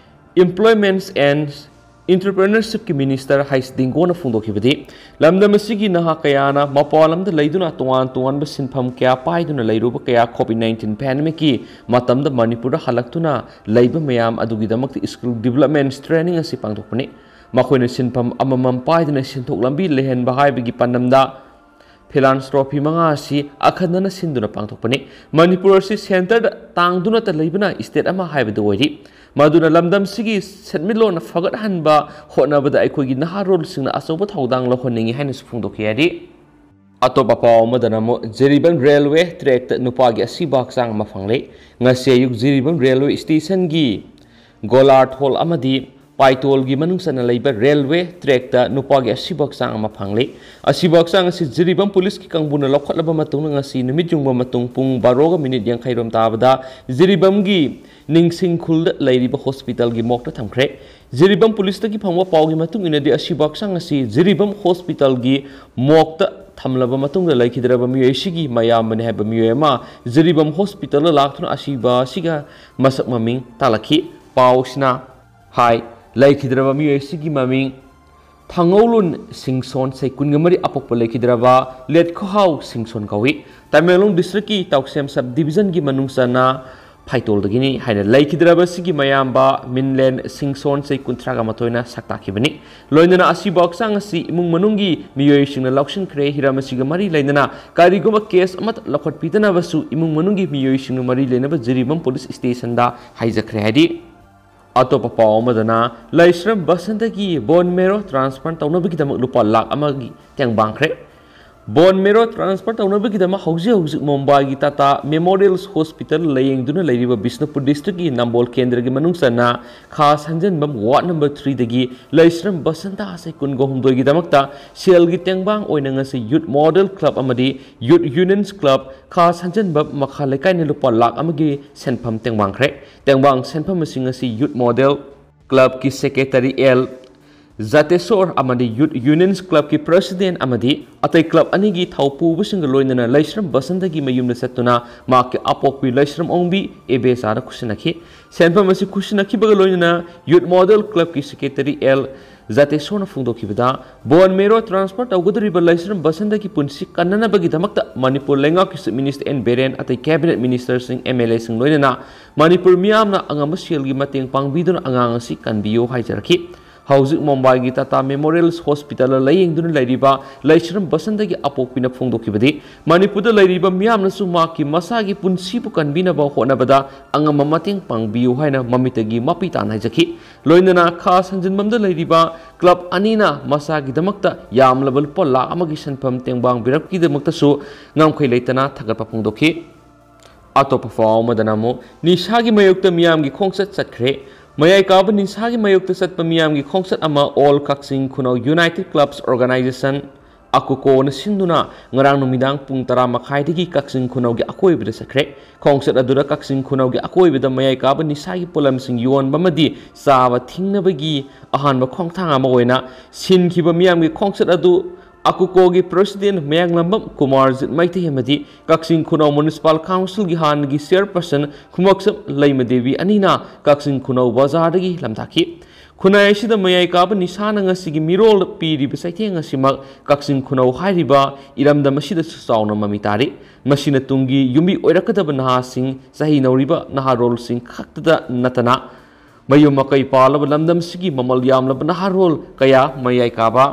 Employments and Entrepreneurshipꯀꯤ Minister ꯍꯩꯁ ꯗꯤꯡꯒꯣꯅ ꯐꯣꯡꯗꯣꯛꯈꯤꯕꯗꯤ, ꯂꯝꯗꯝ ꯑꯁꯤꯒꯤ ꯅꯍꯥ ꯀꯌꯥꯅ ꯃꯄꯥꯟ ꯂꯝꯗ ꯂꯩꯗꯨꯅ ꯇꯣꯉꯥꯟ ꯇꯣꯉꯥꯟꯕ ꯁꯤꯟꯐꯝ ꯀꯌꯥ ꯄꯥꯏꯗꯨꯅ ꯂꯩꯔꯨꯕ ꯀꯌꯥ COVID nineteen pandemicꯀꯤ ꯃꯇꯝꯗ ꯃꯅꯤꯄꯨꯔꯗ ꯍꯜꯂꯛꯇꯨꯅ ꯂꯩꯕ ꯃꯌꯥꯝ ꯑꯗꯨꯒꯤꯗꯃꯛꯇ skill development training ꯑꯁꯤ ꯄꯥꯡꯊꯣꯛꯄꯅꯤ꯫ ꯃꯈꯣꯏꯅ ꯁꯤꯟꯐꯝ ꯑꯃꯃꯝ ꯄꯥꯏꯗꯨꯅ ꯁꯦꯟꯊꯣꯛ ꯂꯝꯕꯤ ꯂꯩꯍꯟꯕ ꯍꯥꯏꯕꯒꯤ ꯄꯥꯟꯗꯝꯗ philanthropy ꯃꯉꯥ ꯑꯁꯤ ꯑꯈꯟꯅꯅ ꯁꯤꯟꯗꯨꯅ ꯄꯥꯡꯊꯣꯛꯄꯅꯤ꯫ ꯃꯅꯤꯄꯨꯔ ꯑꯁꯤ centreꯗ ꯇꯥꯡꯗꯨꯅꯇ ꯂꯩꯕꯅ state ꯑꯃ ꯍꯥꯏꯕꯗꯨ ꯑꯣꯏꯔꯤ꯫ ꯃꯗꯨꯅ ꯂꯝꯗꯝꯁꯤꯒꯤ ꯁꯦꯟꯃꯤꯠꯂꯣꯟ ꯐꯒꯠꯍꯟꯕ ꯍꯣꯠꯅꯕꯗ ꯑꯩꯈꯣꯏꯒꯤ ꯅꯍꯥꯔꯣꯜꯁꯤꯡꯅ ꯑꯆꯧꯕ ꯊꯧꯗꯥꯡ ꯂꯧꯍꯟꯅꯤꯡꯏ ꯍꯥꯏꯅꯁꯨ ꯐꯣꯡꯗꯣꯛꯈꯤ ꯍꯥꯏꯔꯤ꯫ ꯑꯇꯣꯞꯄ ꯄꯥꯎ ꯑꯃꯗꯅ ꯑꯃꯨꯛ ꯖꯤꯔꯤꯕꯥꯝ railway trackꯇ ꯅꯨꯄꯥꯒꯤ ꯑꯁꯤꯕ ꯍꯛꯆꯥꯡ ꯑꯃ ꯐꯪꯂꯦ꯫ ꯉꯁꯤ ꯑꯌꯨꯛ ꯖꯤꯔꯤꯕꯥꯝ railway stationꯒꯤ ꯒꯣꯂꯥꯔꯊꯣꯜ ꯑꯃꯗꯤ ꯄꯥꯏꯇꯣꯜꯒꯤ ꯃꯅꯨꯡ ꯆꯟꯅ ꯂꯩꯕ railway trackꯇ ꯅꯨꯄꯥꯒꯤ ꯑꯁꯤꯕ ꯍꯛꯆꯥꯡ ꯑꯃ ꯐꯪꯂꯦ꯫ ꯑꯁꯤꯕ ꯍꯛꯆꯥꯡ ꯑꯁꯤ ꯖꯤꯔꯤꯕꯥꯝ ꯄꯨꯂꯤꯁꯀꯤ ꯀꯥꯡꯕꯨꯅ ꯂꯧꯈꯠꯂꯕ ꯃꯇꯨꯡꯗ ꯉꯁꯤ ꯅꯨꯃꯤꯠ ꯌꯨꯡꯕ ꯃꯇꯨꯡ ꯄꯨꯡ ꯕꯥꯔꯣꯒ ꯃꯤꯅꯤꯠ ꯌꯥꯡꯈꯩ ꯔꯣꯝ ꯇꯥꯕꯗ ꯖꯤꯔꯤꯕꯥꯝꯒꯤ ꯅꯤꯡꯁꯤꯡ ꯈꯨꯜꯗ ꯂꯩꯔꯤꯕ hospitalꯒꯤ morgueꯇ ꯊꯝꯈ꯭ꯔꯦ꯫ ꯖꯤꯔꯤꯕꯥꯝ ꯄꯨꯂꯤꯁꯇꯒꯤ ꯐꯪꯕ ꯄꯥꯎꯒꯤ ꯃꯇꯨꯡ ꯏꯟꯅꯗꯤ ꯑꯁꯤꯕ ꯍꯛꯆꯥꯡ ꯑꯁꯤ ꯖꯤꯔꯤꯕꯥꯝ hospitalꯒꯤ morgueꯇ ꯊꯝꯂꯕ ꯃꯇꯨꯡꯗ ꯂꯩꯈꯤꯗ꯭ꯔꯕ ꯃꯤꯑꯣꯏꯁꯤꯒꯤ ꯃꯌꯥꯝꯕꯅꯤ ꯍꯥꯏꯕ ꯃꯤꯑꯣꯏ ꯑꯃ ꯖꯤꯔꯤꯕꯥꯝ hospitalꯗ ꯂꯥꯛꯇꯨꯅ ꯑꯁꯤꯕ ꯑꯁꯤꯒ ꯃꯁꯛ ꯃꯃꯤꯡ ꯇꯥꯛꯂꯛꯈꯤ꯫ ꯄꯥꯎꯁꯤꯅ ꯍꯥꯏ, ꯂꯩꯈꯤꯗ꯭ꯔꯕ ꯃꯤꯑꯣꯏ ꯑꯁꯤꯒꯤ ꯃꯃꯤꯡ ꯊꯥꯡꯉꯧꯂꯨꯟ ꯁꯤꯡꯁꯣꯟ, ꯆꯍꯤ ꯀꯨꯟꯒ ꯃꯔꯤ, ꯑꯄꯣꯛꯄ ꯂꯩꯈꯤꯗ꯭ꯔꯕ ꯂꯦꯠꯈꯣꯍꯥꯎ ꯁꯤꯡꯁꯣꯟ ꯀꯧꯏ꯫ ꯇꯃꯦꯡꯂꯣꯡ district ꯀꯤ ꯇꯥꯎꯁꯦꯝ sub division ꯒꯤ ꯃꯅꯨꯡ ꯆꯟꯅ ꯐꯥꯏꯇꯣꯜꯗꯒꯤꯅꯤ ꯍꯥꯏꯅ ꯂꯩꯈꯤꯗ꯭ꯔꯕ ꯑꯁꯤꯒꯤ ꯃꯌꯥꯝꯕ ꯃꯤꯟꯂꯦꯟ ꯁꯤꯡꯁꯣꯟ, ꯆꯍꯤ ꯀꯨꯟꯊ꯭ꯔꯥꯒ ꯃꯥꯊꯣꯏꯅ ꯁꯛꯇꯥꯛꯈꯤꯕꯅꯤ꯫ ꯂꯣꯏꯅꯅ ꯑꯁꯤꯕꯨ ꯍꯛꯆꯥꯡ ꯑꯁꯤ ꯏꯃꯨꯡ ꯃꯅꯨꯡꯒꯤ ꯃꯤꯑꯣꯏꯁꯤꯡꯅ ꯂꯧꯁꯤꯟꯈ꯭ꯔꯦ꯫ ꯍꯤꯔꯝ ꯑꯁꯤꯒ ꯃꯔꯤ ꯂꯩꯅꯅ ꯀꯔꯤꯒꯨꯝꯕ case ꯑꯃꯠꯇ ꯂꯧꯈꯠꯄꯤꯗꯅꯕꯁꯨ ꯏꯃꯨꯡ ꯃꯅꯨꯡꯒꯤ ꯃꯤꯑꯣꯏꯁꯤꯡꯅ ꯃꯔꯤ ꯂꯩꯅꯕ ꯖꯤꯔꯤꯕꯥꯝ police station ꯗ ꯍꯥꯏꯖꯈ꯭ꯔꯦ ꯍꯥꯏꯔꯤ꯫ ꯑꯇꯣꯞꯄ ꯄꯥꯎ ꯑꯃꯗꯅ, ꯂꯩꯁ꯭ꯔꯝ ꯕꯁꯟꯇꯒꯤ bone marrow transfer ꯇꯧꯅꯕꯒꯤꯗꯃꯛ ꯂꯨꯄꯥ ꯂꯥꯈ ꯑꯃꯒꯤ ꯇꯦꯡꯕꯥꯡꯈ꯭ꯔꯦ꯫ Bone marrow transfer ꯇꯧꯅꯕꯒꯤꯗꯃꯛ ꯍꯧꯖꯤꯛ ꯍꯧꯖꯤꯛ ꯃꯨꯝꯕꯥꯏꯒꯤ ꯇꯥꯇꯥ ꯃꯦꯃꯣꯔꯤꯌꯦꯜ ꯍꯣꯁꯄꯤꯇꯥꯜ ꯂꯥꯌꯦꯡꯗꯨꯅ ꯂꯩꯔꯤꯕ ꯕꯤꯁꯅꯨꯄꯨꯔ district ꯀꯤ ꯅꯝꯕꯣꯜ ꯀꯦꯟꯗ꯭ꯔꯒꯤ ꯃꯅꯨꯡ ꯆꯟꯅ ꯈꯥ ꯁꯟꯖꯟꯕꯝ ward number three ꯗꯒꯤ ꯂꯩꯁ꯭ꯔꯝ ꯕꯁꯟꯇ ꯆꯍꯤ ꯀꯨꯟꯒ ꯍꯨꯝꯗꯣꯏꯒꯤꯗꯃꯛꯇ ꯁꯦꯜꯒꯤ ꯇꯦꯡꯕꯥꯡ ꯑꯣꯏꯅ ꯉꯁꯤ Youth Model Club ꯑꯃꯗꯤ Youth Unions Club ꯈꯥ ꯁꯟꯖꯟꯕꯝ ꯃꯈꯥ ꯂꯩꯀꯥꯏꯅ ꯂꯨꯄꯥ ꯂꯥꯈ ꯑꯃꯒꯤ ꯁꯦꯟꯐꯝ ꯇꯦꯡꯕꯥꯡꯈ꯭ꯔꯦ꯫ ꯇꯦꯡꯕꯥꯡ ꯁꯦꯟꯐꯝ ꯑꯁꯤ ꯉꯁꯤ Youth Model Club ꯀꯤ secretary ꯑꯦꯜ ꯖꯥꯇꯦꯁꯣꯔ ꯑꯃꯗꯤ Youth Unions Club ꯀꯤ president ꯑꯃꯗꯤ ꯑꯇꯩ club ꯑꯅꯤꯒꯤ ꯊꯧꯄꯨꯕꯁꯤꯡꯒ ꯂꯣꯏꯅꯅ ꯂꯩꯁ꯭ꯔꯝ ꯕꯁꯟꯇꯒꯤ ꯃꯌꯨꯝꯗ ꯆꯠꯇꯨꯅ ꯃꯍꯥꯛꯀꯤ ꯑꯄꯣꯛꯄꯤ ꯂꯩꯁ꯭ꯔꯝ ꯑꯣꯡꯕꯤ ꯏꯕꯦꯆꯥꯗ ꯈꯨꯠꯁꯤꯟꯅꯈꯤ꯫ ꯁꯦꯟꯐꯝ ꯑꯁꯤ ꯈꯨꯠꯁꯤꯟꯅꯈꯤꯕꯒ ꯂꯣꯏꯅꯅ Youth Model Club ꯀꯤ secretary ꯑꯦꯜ ꯖꯥꯇꯦꯁꯣꯔꯅ ꯐꯣꯡꯗꯣꯛꯈꯤꯕꯗ, bone marrow transfer ꯇꯧꯒꯗꯧꯔꯤꯕ ꯂꯩꯁ꯭ꯔꯝ ꯕꯁꯟꯇꯒꯤ ꯄꯨꯟꯁꯤ ꯀꯟꯅꯅꯕꯒꯤꯗꯃꯛꯇ ꯃꯅꯤꯄꯨꯔ ꯂꯩꯉꯥꯛꯀꯤ Chief Minister ꯑꯦꯟ ꯕꯤꯔꯦꯟ, ꯑꯇꯩ cabinet minister ꯁꯤꯡ, ꯑꯦꯝ ꯑꯦꯜ ꯑꯦ ꯁꯤꯡ ꯂꯣꯏꯅꯅ ꯃꯅꯤꯄꯨꯔ ꯃꯤꯌꯥꯝꯅ ꯑꯉꯝꯕ ꯁꯦꯜꯒꯤ ꯃꯇꯦꯡ ꯄꯥꯡꯕꯤꯗꯨꯅ ꯑꯉꯥꯡ ꯑꯁꯤ ꯀꯟꯕꯤꯌꯨ ꯍꯥꯏꯖꯔꯛꯈꯤ꯫ ꯍꯧꯖꯤꯛ ꯃꯨꯝꯕꯥꯏꯒꯤ ꯇꯥꯇꯥ ꯃꯦꯃꯣꯔꯤꯌꯦꯜ ꯍꯣꯁꯄꯤꯇꯥꯜꯗ ꯂꯥꯌꯦꯡꯗꯨꯅ ꯂꯩꯔꯤꯕ ꯂꯩꯁ꯭ꯔꯝ ꯕꯁꯟꯇꯒꯤ ꯑꯄꯣꯛꯄꯤꯅ ꯐꯣꯡꯗꯣꯛꯈꯤꯕꯗꯤ, ꯃꯅꯤꯄꯨꯔꯗ ꯂꯩꯔꯤꯕ ꯃꯤꯌꯥꯝꯅꯁꯨ ꯃꯍꯥꯛꯀꯤ ꯃꯁꯥꯒꯤ ꯄꯨꯟꯁꯤꯕꯨ ꯀꯟꯕꯤꯅꯕ ꯍꯣꯠꯅꯕꯗ ꯑꯉꯝꯕ ꯃꯇꯦꯡ ꯄꯥꯡꯕꯤꯌꯨ ꯍꯥꯏꯅ ꯃꯃꯤꯠꯇꯒꯤ ꯃꯄꯤ ꯇꯥꯅ ꯍꯥꯏꯖꯈꯤ꯫ ꯂꯣꯏꯅꯅ ꯈꯥ ꯁꯟꯖꯟꯕꯝꯗ ꯂꯩꯔꯤꯕ club ꯑꯅꯤꯅ ꯃꯁꯥꯒꯤꯗꯃꯛꯇ ꯌꯥꯝꯂꯕ ꯂꯨꯄꯥ ꯂꯥꯈ ꯑꯃꯒꯤ ꯁꯦꯟꯐꯝ ꯇꯦꯡꯕꯥꯡꯕꯤꯔꯛꯄꯒꯤꯗꯃꯛꯇꯁꯨ ꯉꯝꯈꯩ ꯂꯩꯇꯅ ꯊꯥꯒꯠꯄ ꯐꯣꯡꯗꯣꯛꯈꯤ꯫ ꯑꯇꯣꯞꯄ ꯄꯥꯎ ꯑꯃꯗꯅ ꯑꯃꯨꯛ ꯅꯤꯁꯥꯒꯤ ꯃꯥꯌꯣꯛꯇ ꯃꯤꯌꯥꯝꯒꯤ ꯈꯣꯡꯆꯠ ꯆꯠꯈ꯭ꯔꯦ꯫ ꯃꯌꯥꯏ ꯀꯥꯕ ꯅꯤꯁꯥꯒꯤ ꯃꯥꯌꯣꯛꯇ ꯆꯠꯄ ꯃꯤꯌꯥꯝꯒꯤ ꯈꯣꯡꯆꯠ ꯑꯃ All ꯀꯛꯆꯤꯡ ꯈꯨꯅꯧ United Clubs Organization, ꯑꯀꯨꯀꯣꯅ ꯁꯤꯟꯗꯨꯅ ꯉꯔꯥꯡ ꯅꯨꯃꯤꯗꯥꯡ ꯄꯨꯡ ꯇꯔꯥ ꯃꯈꯥꯏꯗꯒꯤ ꯀꯛꯆꯤꯡ ꯈꯨꯅꯧꯒꯤ ꯑꯀꯣꯏꯕꯗ ꯆꯠꯈ꯭ꯔꯦ꯫ ꯈꯣꯡꯆꯠ ꯑꯗꯨꯗ ꯀꯛꯆꯤꯡ ꯈꯨꯅꯧꯒꯤ ꯑꯀꯣꯏꯕꯗ ꯃꯌꯥꯏ ꯀꯥꯕ ꯅꯤꯁꯥꯒꯤ ꯄꯣꯠꯂꯝꯁꯤꯡ ꯌꯣꯟꯕ ꯑꯃꯗꯤ ꯆꯥꯕ ꯊꯤꯡꯅꯕꯒꯤ ꯑꯍꯥꯟꯕ ꯈꯣꯡꯊꯥꯡ ꯑꯃ ꯑꯣꯏꯅ ꯁꯤꯟꯈꯤꯕ ꯃꯤꯌꯥꯝꯒꯤ ꯈꯣꯡꯆꯠ ꯑꯗꯨ ꯑꯀꯨꯀꯣꯒꯤ president ꯃꯌꯥꯡꯂꯝꯕꯝ ꯀꯨꯃꯥꯔꯖꯤꯠ ꯃꯩꯇꯩ ꯑꯃꯗꯤ ꯀꯛꯆꯤꯡ ꯈꯨꯅꯧ Municipal Council ꯒꯤ ꯍꯥꯟꯅꯒꯤ chairperson ꯈꯨꯃꯛꯁꯝ ꯂꯩꯃꯗꯦꯕꯤ ꯑꯅꯤꯅ ꯀꯛꯆꯤꯡ ꯈꯨꯅꯧ ꯕꯖꯥꯔꯗꯒꯤ ꯂꯝꯗꯥꯈꯤ꯫ ꯈꯨꯟꯅꯥꯏ ꯑꯁꯤꯗ ꯃꯌꯥꯏ ꯀꯥꯕ ꯅꯤꯁꯥꯅ ꯉꯁꯤꯒꯤ ꯃꯤꯔꯣꯜ ꯄꯤꯔꯤꯕ ꯆꯩꯊꯦꯡ ꯑꯁꯤꯃꯛ ꯀꯛꯆꯤꯡ ꯈꯨꯅꯧ ꯍꯥꯏꯔꯤꯕ ꯏꯔꯝꯗꯝ ꯑꯁꯤꯗꯁꯨ ꯆꯥꯎꯅ ꯃꯃꯤ ꯇꯥꯔꯤ꯫ ꯃꯁꯤꯅ ꯇꯨꯡꯒꯤ ꯌꯨꯝꯕꯤ ꯑꯣꯏꯔꯛꯀꯗꯕ ꯅꯍꯥꯁꯤꯡ, ꯆꯍꯤ ꯅꯧꯔꯤꯕ ꯅꯍꯥꯔꯣꯜꯁꯤꯡ ꯈꯛꯇꯗ ꯅꯠꯇꯅ, ꯃꯌꯨꯝ ꯃꯀꯩ ꯄꯥꯜꯂꯕ ꯂꯝꯗꯝꯁꯤꯒꯤ ꯃꯃꯜ ꯌꯥꯝꯂꯕ ꯅꯍꯥꯔꯣꯜ ꯀꯌꯥ ꯃꯌꯥꯏ ꯀꯥꯕ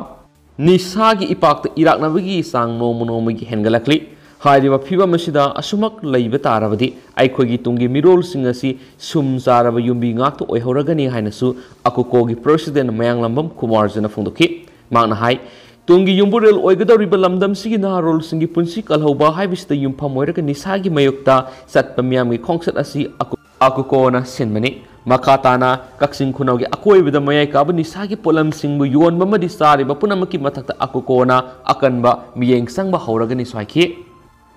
ꯅꯤꯁꯥꯒꯤ ꯏꯄꯥꯛꯇ ꯏꯔꯥꯛꯅꯕꯒꯤ ꯆꯥꯡ ꯅꯣꯡꯃ ꯅꯣꯡꯃꯒꯤ ꯍꯦꯟꯒꯠꯂꯛꯂꯤ꯫ ꯍꯥꯏꯔꯤꯕ ꯐꯤꯚꯝ ꯑꯁꯤꯗ ꯑꯁꯨꯃꯛ ꯂꯩꯕ ꯇꯥꯔꯕꯗꯤ ꯑꯩꯈꯣꯏꯒꯤ ꯇꯨꯡꯒꯤ ꯃꯤꯔꯣꯜꯁꯤꯡ ꯑꯁꯤ ꯁꯨꯝ ꯆꯥꯔꯕ ꯌꯨꯝꯕꯤ ꯉꯥꯛꯇ ꯑꯣꯏꯍꯧꯔꯒꯅꯤ ꯍꯥꯏꯅꯁꯨ ꯑꯀꯨꯀꯣꯒꯤ ꯄ꯭ꯔꯦꯁꯤꯗꯦꯟ ꯃꯌꯥꯡꯂꯝꯕꯝ ꯀꯨꯃꯥꯔꯖꯅ ꯐꯣꯡꯗꯣꯛꯈꯤ꯫ ꯃꯍꯥꯛꯅ ꯍꯥꯏ, ꯇꯨꯡꯒꯤ ꯌꯨꯝꯕꯨꯔꯦꯜ ꯑꯣꯏꯒꯗꯧꯔꯤꯕ ꯂꯝꯗꯝꯁꯤꯒꯤ ꯅꯍꯥꯔꯣꯜꯁꯤꯡꯒꯤ ꯄꯨꯟꯁꯤ ꯀꯜꯍꯧꯕ ꯍꯥꯏꯕꯁꯤꯗ ꯌꯨꯝꯐꯝ ꯑꯣꯏꯔꯒ ꯅꯤꯁꯥꯒꯤ ꯃꯥꯌꯣꯛꯇ ꯆꯠꯄ ꯃꯤꯌꯥꯝꯒꯤ ꯈꯣꯡꯆꯠ ꯑꯁꯤ ꯑꯀꯨ-, ꯑꯀꯨꯀꯣꯅ ꯁꯤꯟꯕꯅꯤ꯫ ꯃꯈꯥ ꯇꯥꯅ ꯀꯛꯆꯤꯡ ꯈꯨꯅꯧꯒꯤ ꯑꯀꯣꯏꯕꯗ ꯃꯌꯥꯏ ꯀꯥꯕ ꯅꯤꯁꯥꯒꯤ ꯄꯣꯠꯂꯝꯁꯤꯡꯕꯨ ꯌꯣꯟꯕ ꯑꯃꯗꯤ ꯆꯥꯔꯤꯕ ꯄꯨꯝꯅꯃꯛꯀꯤ ꯃꯊꯛꯇ ꯑꯀꯨꯀꯣꯅ ꯑꯀꯟꯕ ꯃꯤꯠꯌꯦꯡ ꯆꯪꯕ ꯍꯧꯔꯒꯅꯤꯁꯨ ꯍꯥꯏꯈꯤ꯫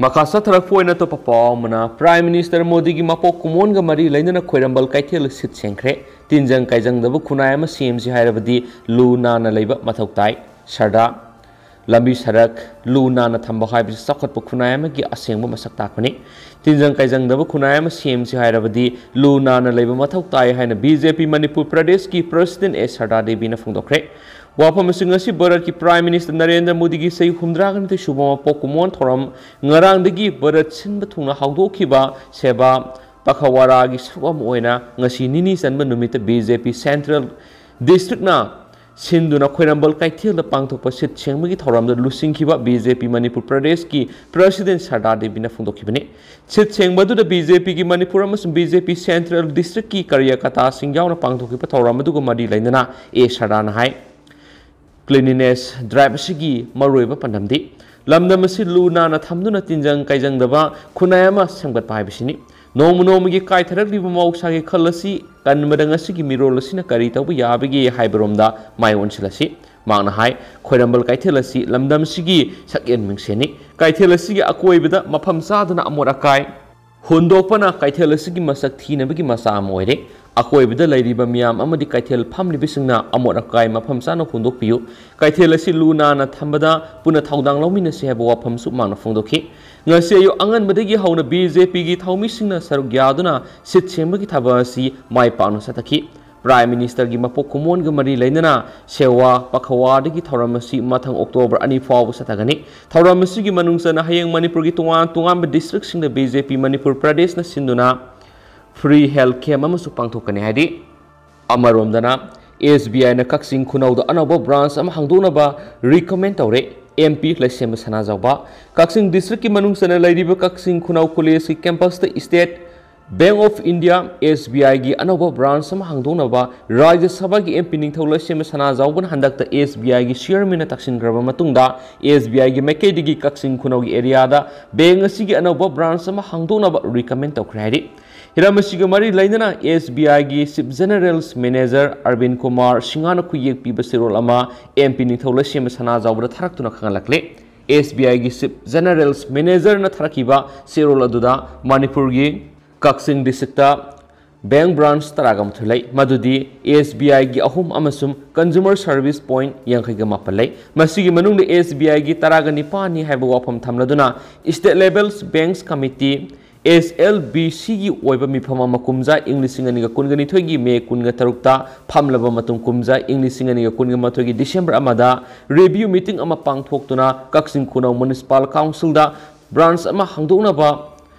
ꯃꯈꯥ ꯆꯠꯊꯔꯛꯄ ꯑꯣꯏꯅ ꯑꯇꯣꯞꯄ ꯄꯥꯎ ꯑꯃꯅ, ꯄ꯭ꯔꯥꯏꯝ ꯃꯤꯅꯤꯁꯇꯔ ꯃꯣꯗꯤꯒꯤ ꯃꯄꯣꯛ ꯀꯨꯝꯑꯣꯟꯒ ꯃꯔꯤ ꯂꯩꯅꯅ ꯈ꯭ꯋꯥꯏꯔꯝꯕꯟ ꯀꯩꯊꯦꯜ ꯁꯤꯠ ꯁꯦꯡꯈ꯭ꯔꯦ꯫ ꯇꯤꯟꯖꯪ ꯀꯥꯏꯖꯪꯗꯕ ꯈꯨꯟꯅꯥꯏ ꯑꯃ ꯁꯦꯝꯁꯤ ꯍꯥꯏꯔꯕꯗꯤ ꯂꯨ ꯅꯥꯟꯅ ꯂꯩꯕ ꯃꯊꯧ ꯇꯥꯏ꯫ ꯁꯔꯗꯥ, ꯂꯝꯕꯤ ꯁꯔꯛ ꯂꯨ ꯅꯥꯟꯅ ꯊꯝꯕ ꯍꯥꯏꯕꯁꯤ ꯆꯥꯎꯈꯠꯄ ꯈꯨꯟꯅꯥꯏ ꯑꯃꯒꯤ ꯑꯁꯦꯡꯕ ꯃꯁꯛ ꯇꯥꯛꯄꯅꯤ꯫ ꯇꯤꯟꯖꯪ ꯀꯥꯏꯖꯪꯗꯕ ꯈꯨꯟꯅꯥꯏ ꯑꯃ ꯁꯦꯝꯁꯤ ꯍꯥꯏꯔꯕꯗꯤ ꯂꯨ ꯅꯥꯟꯅ ꯂꯩꯕ ꯃꯊꯧ ꯇꯥꯏ ꯍꯥꯏꯅ ꯕꯤ ꯖꯦ ꯄꯤ ꯃꯅꯤꯄꯨꯔ ꯄ꯭ꯔꯗꯦꯁꯀꯤ ꯄ꯭ꯔꯦꯁꯤꯗꯦꯟ ꯑꯦ ꯁꯔꯗꯥ ꯗꯦꯕꯤꯅ ꯐꯣꯡꯗꯣꯛꯈ꯭ꯔꯦ꯫ ꯋꯥꯐꯝ ꯑꯁꯤ ꯉꯁꯤ ꯚꯥꯔꯠꯀꯤ ꯄ꯭ꯔꯥꯏꯝ ꯃꯤꯅꯤꯁꯇꯔ ꯅꯔꯦꯟꯗ꯭ꯔ ꯃꯣꯗꯤꯒꯤ ꯆꯍꯤ ꯍꯨꯝꯗ꯭ꯔꯥꯒ ꯅꯤꯊꯣꯏ ꯁꯨꯕ ꯃꯄꯣꯛ ꯀꯨꯝꯑꯣꯟ ꯊꯧꯔꯝ ꯉꯔꯥꯡꯗꯒꯤ ꯚꯥꯔꯠ ꯁꯤꯟꯕ ꯊꯨꯡꯅ ꯍꯧꯗꯣꯛꯈꯤꯕ ꯁꯦꯕꯥ ꯄꯈꯋꯥꯔꯥꯒꯤ ꯁꯔꯨꯛ ꯑꯃ ꯑꯣꯏꯅ ꯉꯁꯤ ꯅꯤꯅꯤ ꯆꯟꯕ ꯅꯨꯃꯤꯠꯇ ꯕꯤ ꯖꯦ ꯄꯤ ꯁꯦꯟꯇ꯭ꯔꯦꯜ ꯗꯤꯁꯇ꯭ꯔꯤꯛꯅ ꯁꯤꯟꯗꯨꯅ ꯈ꯭ꯋꯥꯏꯔꯝꯕꯟ ꯀꯩꯊꯦꯜꯗ ꯄꯥꯡꯊꯣꯛꯄ ꯁꯤꯠ ꯁꯦꯡꯕꯒꯤ ꯊꯧꯔꯝꯗ ꯂꯨꯆꯤꯡꯈꯤꯕ ꯕꯤ ꯖꯦ ꯄꯤ ꯃꯅꯤꯄꯨꯔ ꯄ꯭ꯔꯗꯦꯁꯀꯤ ꯄ꯭ꯔꯦꯁꯤꯗꯦꯟ ꯁꯔꯗꯥ ꯗꯦꯕꯤꯅ ꯐꯣꯡꯗꯣꯛꯈꯤꯕꯅꯤ꯫ ꯁꯤꯠ ꯁꯦꯡꯕ ꯑꯗꯨꯗ ꯕꯤ ꯖꯦ ꯄꯤꯒꯤ ꯃꯅꯤꯄꯨꯔ ꯑꯃꯁꯨꯡ ꯕꯤ ꯖꯦ ꯄꯤ ꯁꯦꯟꯇ꯭ꯔꯦꯜ ꯗꯤꯁꯇ꯭ꯔꯤꯛꯀꯤ ꯀꯥꯔꯌꯀꯔꯇꯥꯁꯤꯡ ꯌꯥꯎꯅ ꯄꯥꯡꯊꯣꯛꯈꯤꯕ ꯊꯧꯔꯝ ꯑꯗꯨꯒ ꯃꯔꯤ ꯂꯩꯅꯅ ꯑꯦ ꯁꯔꯗꯥꯅ ꯍꯥꯏ, ꯀ꯭ꯂꯤꯟꯂꯤꯅꯦꯁ ꯗ꯭ꯔꯥꯏꯚ ꯑꯁꯤꯒꯤ ꯃꯔꯨꯑꯣꯏꯕ ꯄꯥꯟꯗꯝꯗꯤ ꯂꯝꯗꯝ ꯑꯁꯤ ꯂꯨ ꯅꯥꯟꯅ ꯊꯝꯗꯨꯅ ꯇꯤꯟꯖꯪ ꯀꯥꯏꯖꯪꯗꯕ ꯈꯨꯟꯅꯥꯏ ꯑꯃ ꯁꯦꯝꯒꯠꯄ ꯍꯥꯏꯕꯁꯤꯅꯤ꯫ ꯅꯣꯡꯃ ꯅꯣꯡꯃꯒꯤ ꯀꯥꯏꯊꯔꯛꯂꯤꯕ ꯃꯍꯧꯁꯥꯒꯤ ꯈꯜ ꯑꯁꯤ ꯀꯟꯕꯗ ꯉꯁꯤꯒꯤ ꯃꯤꯔꯣꯜ ꯑꯁꯤꯅ ꯀꯔꯤ ꯇꯧꯕ ꯌꯥꯕꯒꯦ ꯍꯥꯏꯕꯔꯣꯝꯗ ꯃꯥꯏ ꯑꯣꯟꯁꯤꯜꯂꯁꯤ꯫ ꯃꯍꯥꯛꯅ ꯍꯥꯏ, ꯈ꯭ꯋꯥꯏꯔꯝꯕꯟ ꯀꯩꯊꯦꯜ ꯑꯁꯤ ꯂꯝꯗꯝꯁꯤꯒꯤ ꯁꯛꯌꯦꯟ ꯃꯤꯡꯁꯦꯟꯅꯤ꯫ ꯀꯩꯊꯦꯜ ꯑꯁꯤꯒꯤ ꯑꯀꯣꯏꯕꯗ ꯃꯐꯝ ꯆꯥꯗꯅ ꯑꯃꯣꯠ ꯑꯀꯥꯏ ꯍꯨꯟꯗꯣꯛꯄꯅ ꯀꯩꯊꯦꯜ ꯑꯁꯤꯒꯤ ꯃꯁꯛ ꯊꯤꯅꯕꯒꯤ ꯃꯆꯥꯛ ꯑꯃ ꯑꯣꯏꯔꯦ꯫ ꯑꯀꯣꯏꯕꯗ ꯂꯩꯔꯤꯕ ꯃꯤꯌꯥꯝ ꯑꯃꯗꯤ ꯀꯩꯊꯦꯜ ꯐꯝꯂꯤꯕꯁꯤꯡꯅ ꯑꯃꯣꯠ ꯑꯀꯥꯏ ꯃꯐꯝ ꯆꯥꯅ ꯍꯨꯟꯗꯣꯛꯄꯤꯌꯨ꯫ ꯀꯩꯊꯦꯜ ꯑꯁꯤ ꯂꯨ ꯅꯥꯟꯅ ꯊꯝꯕꯗ ꯄꯨꯟꯅ ꯊꯧꯗꯥꯡ ꯂꯧꯃꯤꯟꯅꯁꯤ ꯍꯥꯏꯕ ꯋꯥꯐꯝꯁꯨ ꯃꯍꯥꯛꯅ ꯐꯣꯡꯗꯣꯛꯈꯤ꯫ ꯉꯁꯤ ꯑꯌꯨꯛ ꯑꯉꯟꯕꯗꯒꯤ ꯍꯧꯅ ꯕꯤ ꯖꯦ ꯄꯤꯒꯤ ꯊꯧꯃꯤꯁꯤꯡꯅ ꯁꯔꯨꯛ ꯌꯥꯗꯨꯅ ꯁꯤꯠ ꯁꯦꯡꯕꯒꯤ ꯊꯕꯛ ꯑꯁꯤ ꯃꯥꯏ ꯄꯥꯛꯅ ꯆꯠꯊꯈꯤ꯫ Prime Ministerꯒꯤ ꯃꯄꯣꯛ ꯀꯨꯝꯑꯣꯟꯒ ꯃꯔꯤ ꯂꯩꯅꯅ ꯁꯦꯋꯥ ꯄꯈꯋꯥꯗꯒꯤ ꯊꯧꯔꯝ ꯑꯁꯤ ꯃꯊꯪ October ꯑꯅꯤ ꯐꯥꯎꯕ ꯆꯠꯊꯒꯅꯤ꯫ ꯊꯧꯔꯝ ꯑꯁꯤꯒꯤ ꯃꯅꯨꯡ ꯆꯟꯅ ꯍꯌꯦꯡ ꯃꯅꯤꯄꯨꯔꯒꯤ ꯇꯣꯉꯥꯟ ꯇꯣꯉꯥꯟꯕ districtꯁꯤꯡꯗ BJP ꯃꯅꯤꯄꯨꯔ ꯄ꯭ꯔꯗꯦꯁꯅ ꯁꯤꯟꯗꯨꯅ free health camp ꯑꯃꯁꯨ ꯄꯥꯡꯊꯣꯛꯀꯅꯤ ꯍꯥꯏꯔꯤ꯫ ꯑꯃꯔꯣꯝꯗꯅ, SBIꯅ ꯀꯛꯆꯤꯡ ꯈꯨꯅꯧꯗ ꯑꯅꯧꯕ branch ꯑꯃ ꯍꯥꯡꯗꯣꯛꯅꯕ recommend ꯇꯧꯔꯦ꯫ MP ꯂꯩꯁꯦꯝꯕ ꯁꯅꯥꯖꯥꯎꯕ꯫ ꯀꯛꯆꯤꯡ districtꯀꯤ ꯃꯅꯨꯡ ꯆꯟꯅ ꯂꯩꯔꯤꯕ ꯀꯛꯆꯤꯡ ꯈꯨꯅꯧ collegeꯀꯤ campusꯇ State Bank of India, SBIꯒꯤ ꯑꯅꯧꯕ branch ꯑꯃ ꯍꯥꯡꯗꯣꯛꯅꯕ ꯔꯥꯖ꯭ꯌ ꯁꯚꯥꯒꯤ MP ꯅꯤꯡꯊꯧ ꯂꯩꯁꯦꯝꯕ ꯁꯅꯥꯖꯥꯎꯕꯅ ꯍꯟꯗꯛꯇ SBIꯒꯤ chairmanꯅ ꯇꯛꯁꯤꯟꯈ꯭ꯔꯕ ꯃꯇꯨꯡꯗ, SBIꯒꯤ ꯃꯥꯏꯀꯩꯗꯒꯤ ꯀꯛꯆꯤꯡ ꯈꯨꯅꯧꯒꯤ areaꯗ bank ꯑꯁꯤꯒꯤ ꯑꯅꯧꯕ branch ꯑꯃ ꯍꯥꯡꯗꯣꯛꯅꯕ recommend ꯇꯧꯈ꯭ꯔꯦ ꯍꯥꯏꯔꯤ꯫ ꯍꯤꯔꯝ ꯑꯁꯤꯒ ꯃꯔꯤ ꯂꯩꯅꯅ SBIꯒꯤ Chief General Manager ꯑꯔꯕꯤꯟ ꯀꯨꯃꯥꯔ ꯁꯤꯡꯍꯅ ꯈꯨꯌꯦꯛ ꯄꯤꯕ ꯆꯦꯔꯣꯜ ꯑꯃ MP ꯅꯤꯡꯊꯧ ꯂꯩꯁꯦꯝꯕ ꯁꯅꯥꯖꯥꯎꯕꯗ ꯊꯥꯔꯛꯇꯨꯅ ꯈꯪꯍꯜꯂꯛꯂꯦ꯫ SBIꯒꯤ Chief General Managerꯅ ꯊꯥꯔꯛꯈꯤꯕ ꯆꯦꯔꯣꯜ ꯑꯗꯨꯗ ꯃꯅꯤꯄꯨꯔꯒꯤ ꯀꯛꯆꯤꯡ districtꯇ bank branch ꯇꯔꯥꯒ ꯃꯥꯊꯣꯏ ꯂꯩ, ꯃꯗꯨꯗꯤ SBIꯒꯤ ꯑꯍꯨꯝ ꯑꯃꯁꯨꯡ consumer service point ꯌꯥꯡꯈꯩꯒ ꯃꯥꯄꯟ ꯂꯩ꯫ ꯃꯁꯤꯒꯤ ꯃꯅꯨꯡꯗ SBIꯒꯤ ꯇꯔꯥꯒ ꯅꯤꯄꯥꯟꯅꯤ ꯍꯥꯏꯕ ꯋꯥꯐꯝ ꯊꯝꯂꯗꯨꯅ State Level Banks Committee, SLBCꯒꯤ ꯑꯣꯏꯕ ꯃꯤꯐꯝ ꯑꯃ ꯀꯨꯝꯖꯥ ꯏꯪ ꯂꯤꯁꯤꯡ ꯑꯅꯤꯒ ꯀꯨꯟꯒ ꯅꯤꯊꯣꯏꯒꯤ May ꯀꯨꯟꯒ ꯇꯔꯨꯛꯇ ꯐꯝꯂꯕ ꯃꯇꯨꯡ, ꯀꯨꯝꯖꯥ ꯏꯪ ꯂꯤꯁꯤꯡ ꯑꯅꯤꯒ ꯀꯨꯟꯒ ꯃꯥꯊꯣꯏꯒꯤ December ꯑꯃꯗ review meeting ꯑꯃ ꯄꯥꯡꯊꯣꯛꯇꯨꯅ ꯀꯛꯆꯤꯡ ꯈꯨꯅꯧ Municipal Councilꯗ branch ꯑꯃ ꯍꯥꯡꯗꯣꯛꯅꯕ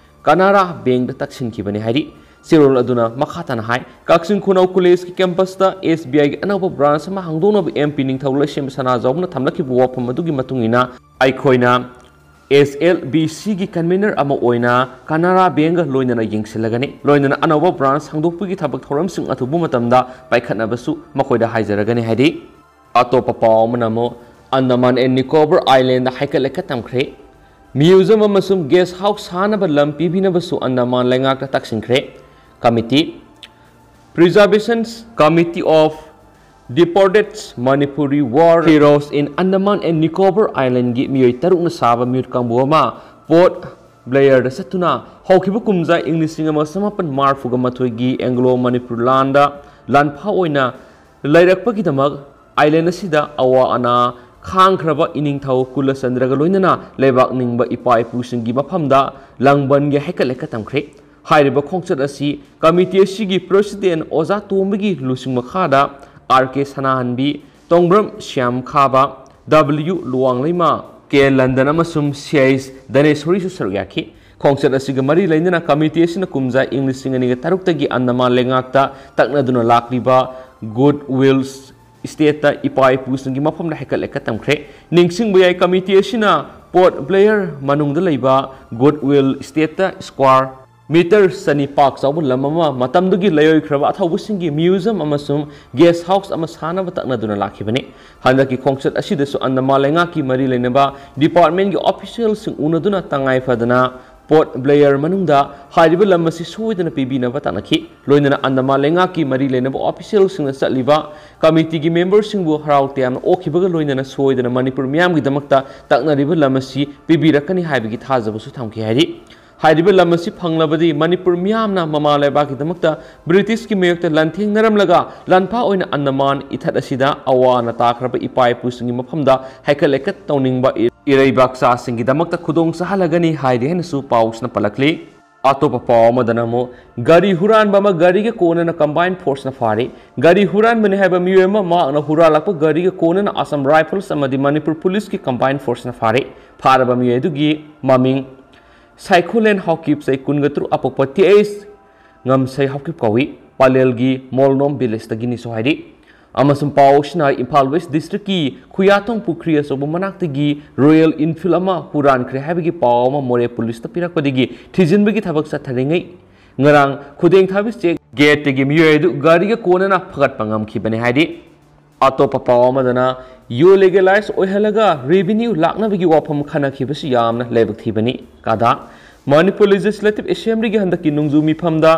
ꯀꯅꯥꯔꯥ bankꯗ ꯇꯛꯁꯤꯟꯈꯤꯕꯅꯤ ꯍꯥꯏꯔꯤ꯫ ꯆꯦꯔꯣꯜ ꯑꯗꯨꯅ ꯃꯈꯥ ꯇꯥꯅ ꯍꯥꯏ, ꯀꯛꯆꯤꯡ ꯈꯨꯅꯧ collegeꯀꯤ campusꯇ SBIꯒꯤ ꯑꯅꯧꯕ branch ꯑꯃ ꯍꯥꯡꯗꯣꯛꯅꯕ MP ꯅꯤꯡꯊꯧ ꯂꯩꯁꯦꯝꯕ ꯁꯅꯥꯖꯥꯎꯕꯅ ꯊꯝꯂꯛꯈꯤꯕ ꯋꯥꯐꯝ ꯑꯗꯨꯒꯤ ꯃꯇꯨꯡ ꯏꯟꯅ, ꯑꯩꯈꯣꯏꯅ SLBCꯒꯤ convener ꯑꯃ ꯑꯣꯏꯅ ꯀꯅꯥꯔꯥ bankꯒ ꯂꯣꯏꯅꯅ ꯌꯦꯡꯁꯤꯜꯂꯒꯅꯤ꯫ ꯂꯣꯏꯅꯅ ꯑꯅꯧꯕ branch ꯍꯥꯡꯗꯣꯛꯄꯒꯤ ꯊꯕꯛ ꯊꯧꯔꯝꯁꯤꯡ ꯑꯊꯨꯕ ꯃꯇꯝꯗ ꯄꯥꯏꯈꯠꯅꯕꯁꯨ ꯃꯈꯣꯏꯗ ꯍꯥꯏꯖꯔꯒꯅꯤ ꯍꯥꯏꯔꯤ꯫ ꯑꯇꯣꯞꯄ ꯄꯥꯎ ꯑꯃꯅ ꯑꯃꯨꯛ Andaman and Nicobar Islandꯗ ꯍꯩꯀꯠ ꯂꯩꯀꯠ ꯇꯝꯈ꯭ꯔꯦ꯫ Museum ꯑꯃꯁꯨꯡ guest house ꯁꯥꯅꯕ ꯂꯝ ꯄꯤꯕꯤꯅꯕꯁꯨ Andaman ꯂꯩꯉꯥꯛꯇ ꯇꯛꯁꯤꯟꯈ꯭ꯔꯦ꯫ Committee, Preservation Committee of Deported Manipuri War Heroes in Andaman and Nicobar Islandꯒꯤ ꯃꯤꯑꯣꯏ ꯇꯔꯨꯛꯅ ꯁꯥꯕ ꯃꯤꯍꯨꯠ ꯀꯥꯡꯕꯨ ꯑꯃ Port Blairꯗ ꯆꯠꯇꯨꯅ ꯍꯧꯈꯤꯕ ꯀꯨꯝꯖꯥ ꯏꯪ ꯂꯤꯁꯤꯡ ꯑꯃ ꯆꯃꯥꯄꯟ ꯃꯔꯤꯐꯨꯒ ꯃꯥꯊꯣꯏꯒꯤ Anglo Manipur ꯂꯥꯟꯗ ꯂꯥꯟꯐꯥ ꯑꯣꯏꯅ ꯂꯩꯔꯛꯄꯒꯤꯗꯃꯛ island ꯑꯁꯤꯗ ꯑꯋꯥ ꯑꯅꯥ ꯈꯥꯡꯈ꯭ꯔꯕ ꯏꯅꯤꯡꯊꯧ ꯀꯨꯂꯆꯟꯗ꯭ꯔꯒ ꯂꯣꯏꯅꯅ ꯂꯩꯕꯥꯛ ꯅꯤꯡꯕ ꯏꯄꯥ ꯏꯄꯨꯁꯤꯡꯒꯤ ꯃꯐꯝꯗ ꯂꯥꯡꯕꯟꯒꯤ ꯍꯩꯀꯠ ꯂꯩꯀꯠ ꯇꯝꯈ꯭ꯔꯦ꯫ ꯍꯥꯏꯔꯤꯕ ꯈꯣꯡꯆꯠ ꯑꯁꯤ ꯀꯃꯤꯇꯤ ꯑꯁꯤꯒꯤ ꯄ꯭ꯔꯁꯤꯗꯦꯟ ꯑꯣꯖꯥ ꯇꯣꯝꯕꯒꯤ ꯂꯨꯆꯤꯡ ꯃꯈꯥꯗ ꯑꯥꯔ ꯀꯦ ꯁꯅꯥꯍꯟꯕꯤ, ꯇꯣꯡꯕ꯭ꯔꯝ ꯁ꯭ꯌꯥꯝ ꯈꯥꯕ, ꯗꯕ꯭ꯂꯤꯌꯨ ꯂꯨꯋꯥꯡꯂꯩꯃ, ꯀꯦ ꯂꯟꯗꯟ ꯑꯃꯁꯨꯡ ꯁꯤ ꯑꯩꯆ ꯗꯅꯦꯁꯣꯔꯤꯁꯨ ꯁꯔꯨꯛ ꯌꯥꯈꯤ꯫ ꯈꯣꯡꯆꯠ ꯑꯁꯤꯒ ꯃꯔꯤ ꯂꯩꯅꯅ ꯀꯃꯤꯇꯤ ꯑꯁꯤꯅ ꯀꯨꯝꯖꯥ ꯏꯪ ꯂꯤꯁꯤꯡ ꯑꯅꯤꯒ ꯇꯔꯨꯛꯇꯒꯤ ꯑꯟꯗꯃꯥꯟ ꯂꯩꯉꯥꯛꯇ ꯇꯛꯅꯗꯨꯅ ꯂꯥꯛꯂꯤꯕ ꯒꯨꯗ ꯋꯤꯜ ꯁ꯭ꯇꯦꯠꯇ ꯏꯄꯥ ꯏꯄꯨꯁꯤꯡꯒꯤ ꯃꯐꯝꯗ ꯍꯩꯀꯠ ꯂꯩꯀꯠ ꯇꯝꯈ꯭ꯔꯦ꯫ ꯅꯤꯡꯁꯤꯡꯕ ꯌꯥꯏ, ꯀꯃꯤꯇꯤ ꯑꯁꯤꯅ ꯄꯣꯔꯠ ꯕ꯭ꯂꯦꯌꯔ ꯃꯅꯨꯡꯗ ꯂꯩꯕ ꯒꯨꯗ ꯋꯤꯜ ꯁ꯭ꯇꯦꯠꯇ ꯁ꯭ꯀ꯭ꯋꯥꯔ ꯃꯤꯇꯔ ꯆꯅꯤ ꯄꯥꯛ ꯆꯥꯎꯕ ꯂꯝ ꯑꯃ ꯃꯇꯝꯗꯨꯒꯤ ꯂꯩꯔꯣꯏꯈ꯭ꯔꯕ ꯑꯊꯧꯕꯁꯤꯡꯒꯤ ꯃ꯭ꯌꯨꯖꯝ ꯑꯃꯁꯨꯡ ꯒꯦꯁ ꯍꯥꯎꯁ ꯑꯃ ꯁꯥꯅꯕ ꯇꯛꯅꯗꯨꯅ ꯂꯥꯛꯈꯤꯕꯅꯤ꯫ ꯍꯟꯗꯛꯀꯤ ꯈꯣꯡꯆꯠ ꯑꯁꯤꯗꯁꯨ ꯑꯟꯗꯃꯥꯟ ꯂꯩꯉꯥꯛꯀꯤ ꯃꯔꯤ ꯂꯩꯅꯕ ꯗꯤꯄꯥꯔꯠꯃꯦꯟꯒꯤ ꯑꯣꯐꯤꯁꯤꯌꯦꯜꯁꯤꯡ ꯎꯅꯗꯨꯅ ꯇꯉꯥꯏ ꯐꯗꯅ ꯄꯣꯔꯠ ꯕ꯭ꯂꯦꯌꯔ ꯃꯅꯨꯡꯗ ꯍꯥꯏꯔꯤꯕ ꯂꯝ ꯑꯁꯤ ꯁꯣꯏꯗꯅ ꯄꯤꯕꯤꯅꯕ ꯇꯥꯟꯅꯈꯤ꯫ ꯂꯣꯏꯅꯅ ꯑꯟꯗꯃꯥꯟ ꯂꯩꯉꯥꯛꯀꯤ ꯃꯔꯤ ꯂꯩꯅꯕ ꯑꯣꯐꯤꯁꯤꯌꯦꯜꯁꯤꯡꯅ ꯆꯠꯂꯤꯕ ꯀꯃꯤꯇꯤꯒꯤ ꯃꯦꯝꯕꯔꯁꯤꯡꯕꯨ ꯍꯔꯥꯎ ꯇꯌꯥꯝꯅ ꯑꯣꯛꯈꯤꯕꯒ ꯂꯣꯏꯅꯅ ꯁꯣꯏꯗꯅ ꯃꯅꯤꯄꯨꯔ ꯃꯤꯌꯥꯝꯒꯤꯗꯃꯛꯇ ꯇꯛꯅꯔꯤꯕ ꯂꯝ ꯑꯁꯤ ꯄꯤꯕꯤꯔꯛꯀꯅꯤ ꯍꯥꯏꯕꯒꯤ ꯊꯥꯖꯕꯁꯨ ꯊꯝꯈꯤ ꯍꯥꯏꯔꯤ꯫ ꯍꯥꯏꯔꯤꯕ ꯂꯝ ꯑꯁꯤ ꯐꯪꯂꯕꯗꯤ ꯃꯅꯤꯄꯨꯔ ꯃꯤꯌꯥꯝꯅ ꯃꯃꯥ ꯂꯩꯕꯥꯛꯀꯤꯗꯃꯛꯇ ꯕ꯭ꯔꯤꯇꯤꯁꯀꯤ ꯃꯥꯌꯣꯛꯇ ꯂꯥꯟꯊꯦꯡꯅꯔꯝꯂꯒ ꯂꯥꯟꯐꯥ ꯑꯣꯏꯅ ꯑꯟꯗꯃꯥꯟ ꯏꯊꯠ ꯑꯁꯤꯗ ꯑꯋꯥ ꯑꯅꯥ ꯇꯥꯈ꯭ꯔꯕ ꯏꯄꯥ ꯏꯄꯨꯁꯤꯡꯒꯤ ꯃꯐꯝꯗ ꯍꯩꯀꯠ ꯂꯩꯀꯠ ꯇꯧꯅꯤꯡꯕ ꯏ-, ꯏꯔꯩꯕꯥꯛꯆꯥꯁꯤꯡꯒꯤꯗꯃꯛꯇ ꯈꯨꯗꯣꯡ ꯆꯥꯍꯜꯂꯒꯅꯤ ꯍꯥꯏꯔꯤ ꯍꯥꯏꯅꯁꯨ ꯄꯥꯎꯁꯤꯅ ꯄꯜꯂꯛꯂꯤ꯫ ꯑꯇꯣꯞꯄ ꯄꯥꯎ ꯑꯃꯗꯅ ꯑꯃꯨꯛ ꯒꯥꯔꯤ ꯍꯨꯔꯥꯟꯕ ꯑꯃ ꯒꯥꯔꯤꯒ ꯀꯣꯟꯅꯅ ꯀꯝꯕꯥꯏꯟ ꯐꯣꯔꯁꯅ ꯐꯥꯔꯤ꯫ ꯒꯥꯔꯤ ꯍꯨꯔꯥꯟꯕꯅꯤ ꯍꯥꯏꯕ ꯃꯤꯑꯣꯏ ꯑꯃ ꯃꯍꯥꯛꯅ ꯍꯨꯔꯥꯜꯂꯛꯄ ꯒꯥꯔꯤꯒ ꯀꯣꯟꯅꯅ ꯑꯁꯥꯝ ꯔꯥꯏꯐꯜꯁ ꯑꯃꯗꯤ ꯃꯅꯤꯄꯨꯔ ꯄꯨꯂꯤꯁꯀꯤ ꯀꯝꯕꯥꯏꯟ ꯐꯣꯔꯁꯅ ꯐꯥꯔꯤ꯫ ꯐꯥꯔꯕ ꯃꯤꯑꯣꯏ ꯑꯗꯨꯒꯤ ꯃꯃꯤꯡ ꯁꯥꯏꯈꯣꯂꯦꯟ ꯍꯥꯎꯀꯤꯞ, ꯆꯍꯤ ꯀꯨꯟꯒ ꯇꯔꯨꯛ, ꯑꯄꯣꯛꯄ ꯇꯤ ꯑꯩꯆ ꯉꯝꯁꯩ ꯍꯥꯎꯀꯤꯞ ꯀꯧꯏ꯫ ꯄꯂꯦꯜꯒꯤ ꯃꯣꯜꯅꯣꯝ ꯚꯤꯂꯦꯖꯇꯒꯤꯅꯤꯁꯨ ꯍꯥꯏꯔꯤ꯫ ꯑꯃꯁꯨꯡ ꯄꯥꯎ ꯑꯁꯤꯅ ꯏꯝꯐꯥꯜ ꯋꯦꯁ ꯗꯤꯁꯇ꯭ꯔꯤꯛꯀꯤ ꯈꯨꯌꯥꯊꯣꯡ ꯄꯨꯈ꯭ꯔꯤ ꯑꯆꯧꯕ ꯃꯅꯥꯛꯇꯒꯤ ꯔꯣꯌꯦꯜ ꯏꯟꯐꯤꯜ ꯑꯃ ꯍꯨꯔꯥꯟꯈ꯭ꯔꯦ ꯍꯥꯏꯕꯒꯤ ꯄꯥꯎ ꯑꯃ ꯃꯣꯔꯦ ꯄꯨꯂꯤꯁꯇ ꯄꯤꯔꯛꯄꯗꯒꯤ ꯊꯤꯖꯤꯟꯕꯒꯤ ꯊꯕꯛ ꯆꯠꯊꯔꯤꯉꯩ, ꯉꯔꯥꯡ ꯈꯨꯗꯦꯡꯊꯥꯕꯤ ꯆꯦꯛ ꯒꯦꯠꯇꯒꯤ ꯃꯤꯑꯣꯏ ꯑꯗꯨ ꯒꯥꯔꯤꯒ ꯀꯣꯟꯅꯅ ꯐꯒꯠꯄ ꯉꯝꯈꯤꯕꯅꯤ ꯍꯥꯏꯔꯤ꯫ ꯑꯇꯣꯞꯄ ꯄꯥꯎ ꯑꯃꯗꯅ ꯌꯨ ꯂꯤꯒꯦꯂꯥꯏꯖ ꯑꯣꯏꯍꯜꯂꯒ ꯔꯦꯚꯤꯅ꯭ꯌꯨ ꯂꯥꯛꯅꯕꯒꯤ ꯋꯥꯐꯝ ꯈꯟꯅꯈꯤꯕꯁꯤ ꯌꯥꯝꯅ ꯂꯥꯏꯕꯛ ꯊꯤꯕꯅꯤ꯫ ꯀꯗꯥ ꯃꯅꯤꯄꯨꯔ ꯂꯦꯖꯤꯁꯂꯦꯇꯤꯚ ꯑꯦꯁꯦꯝꯕ꯭ꯂꯤꯒꯤ ꯍꯟꯗꯛꯀꯤ ꯅꯣꯡꯖꯨ ꯃꯤꯐꯝꯗ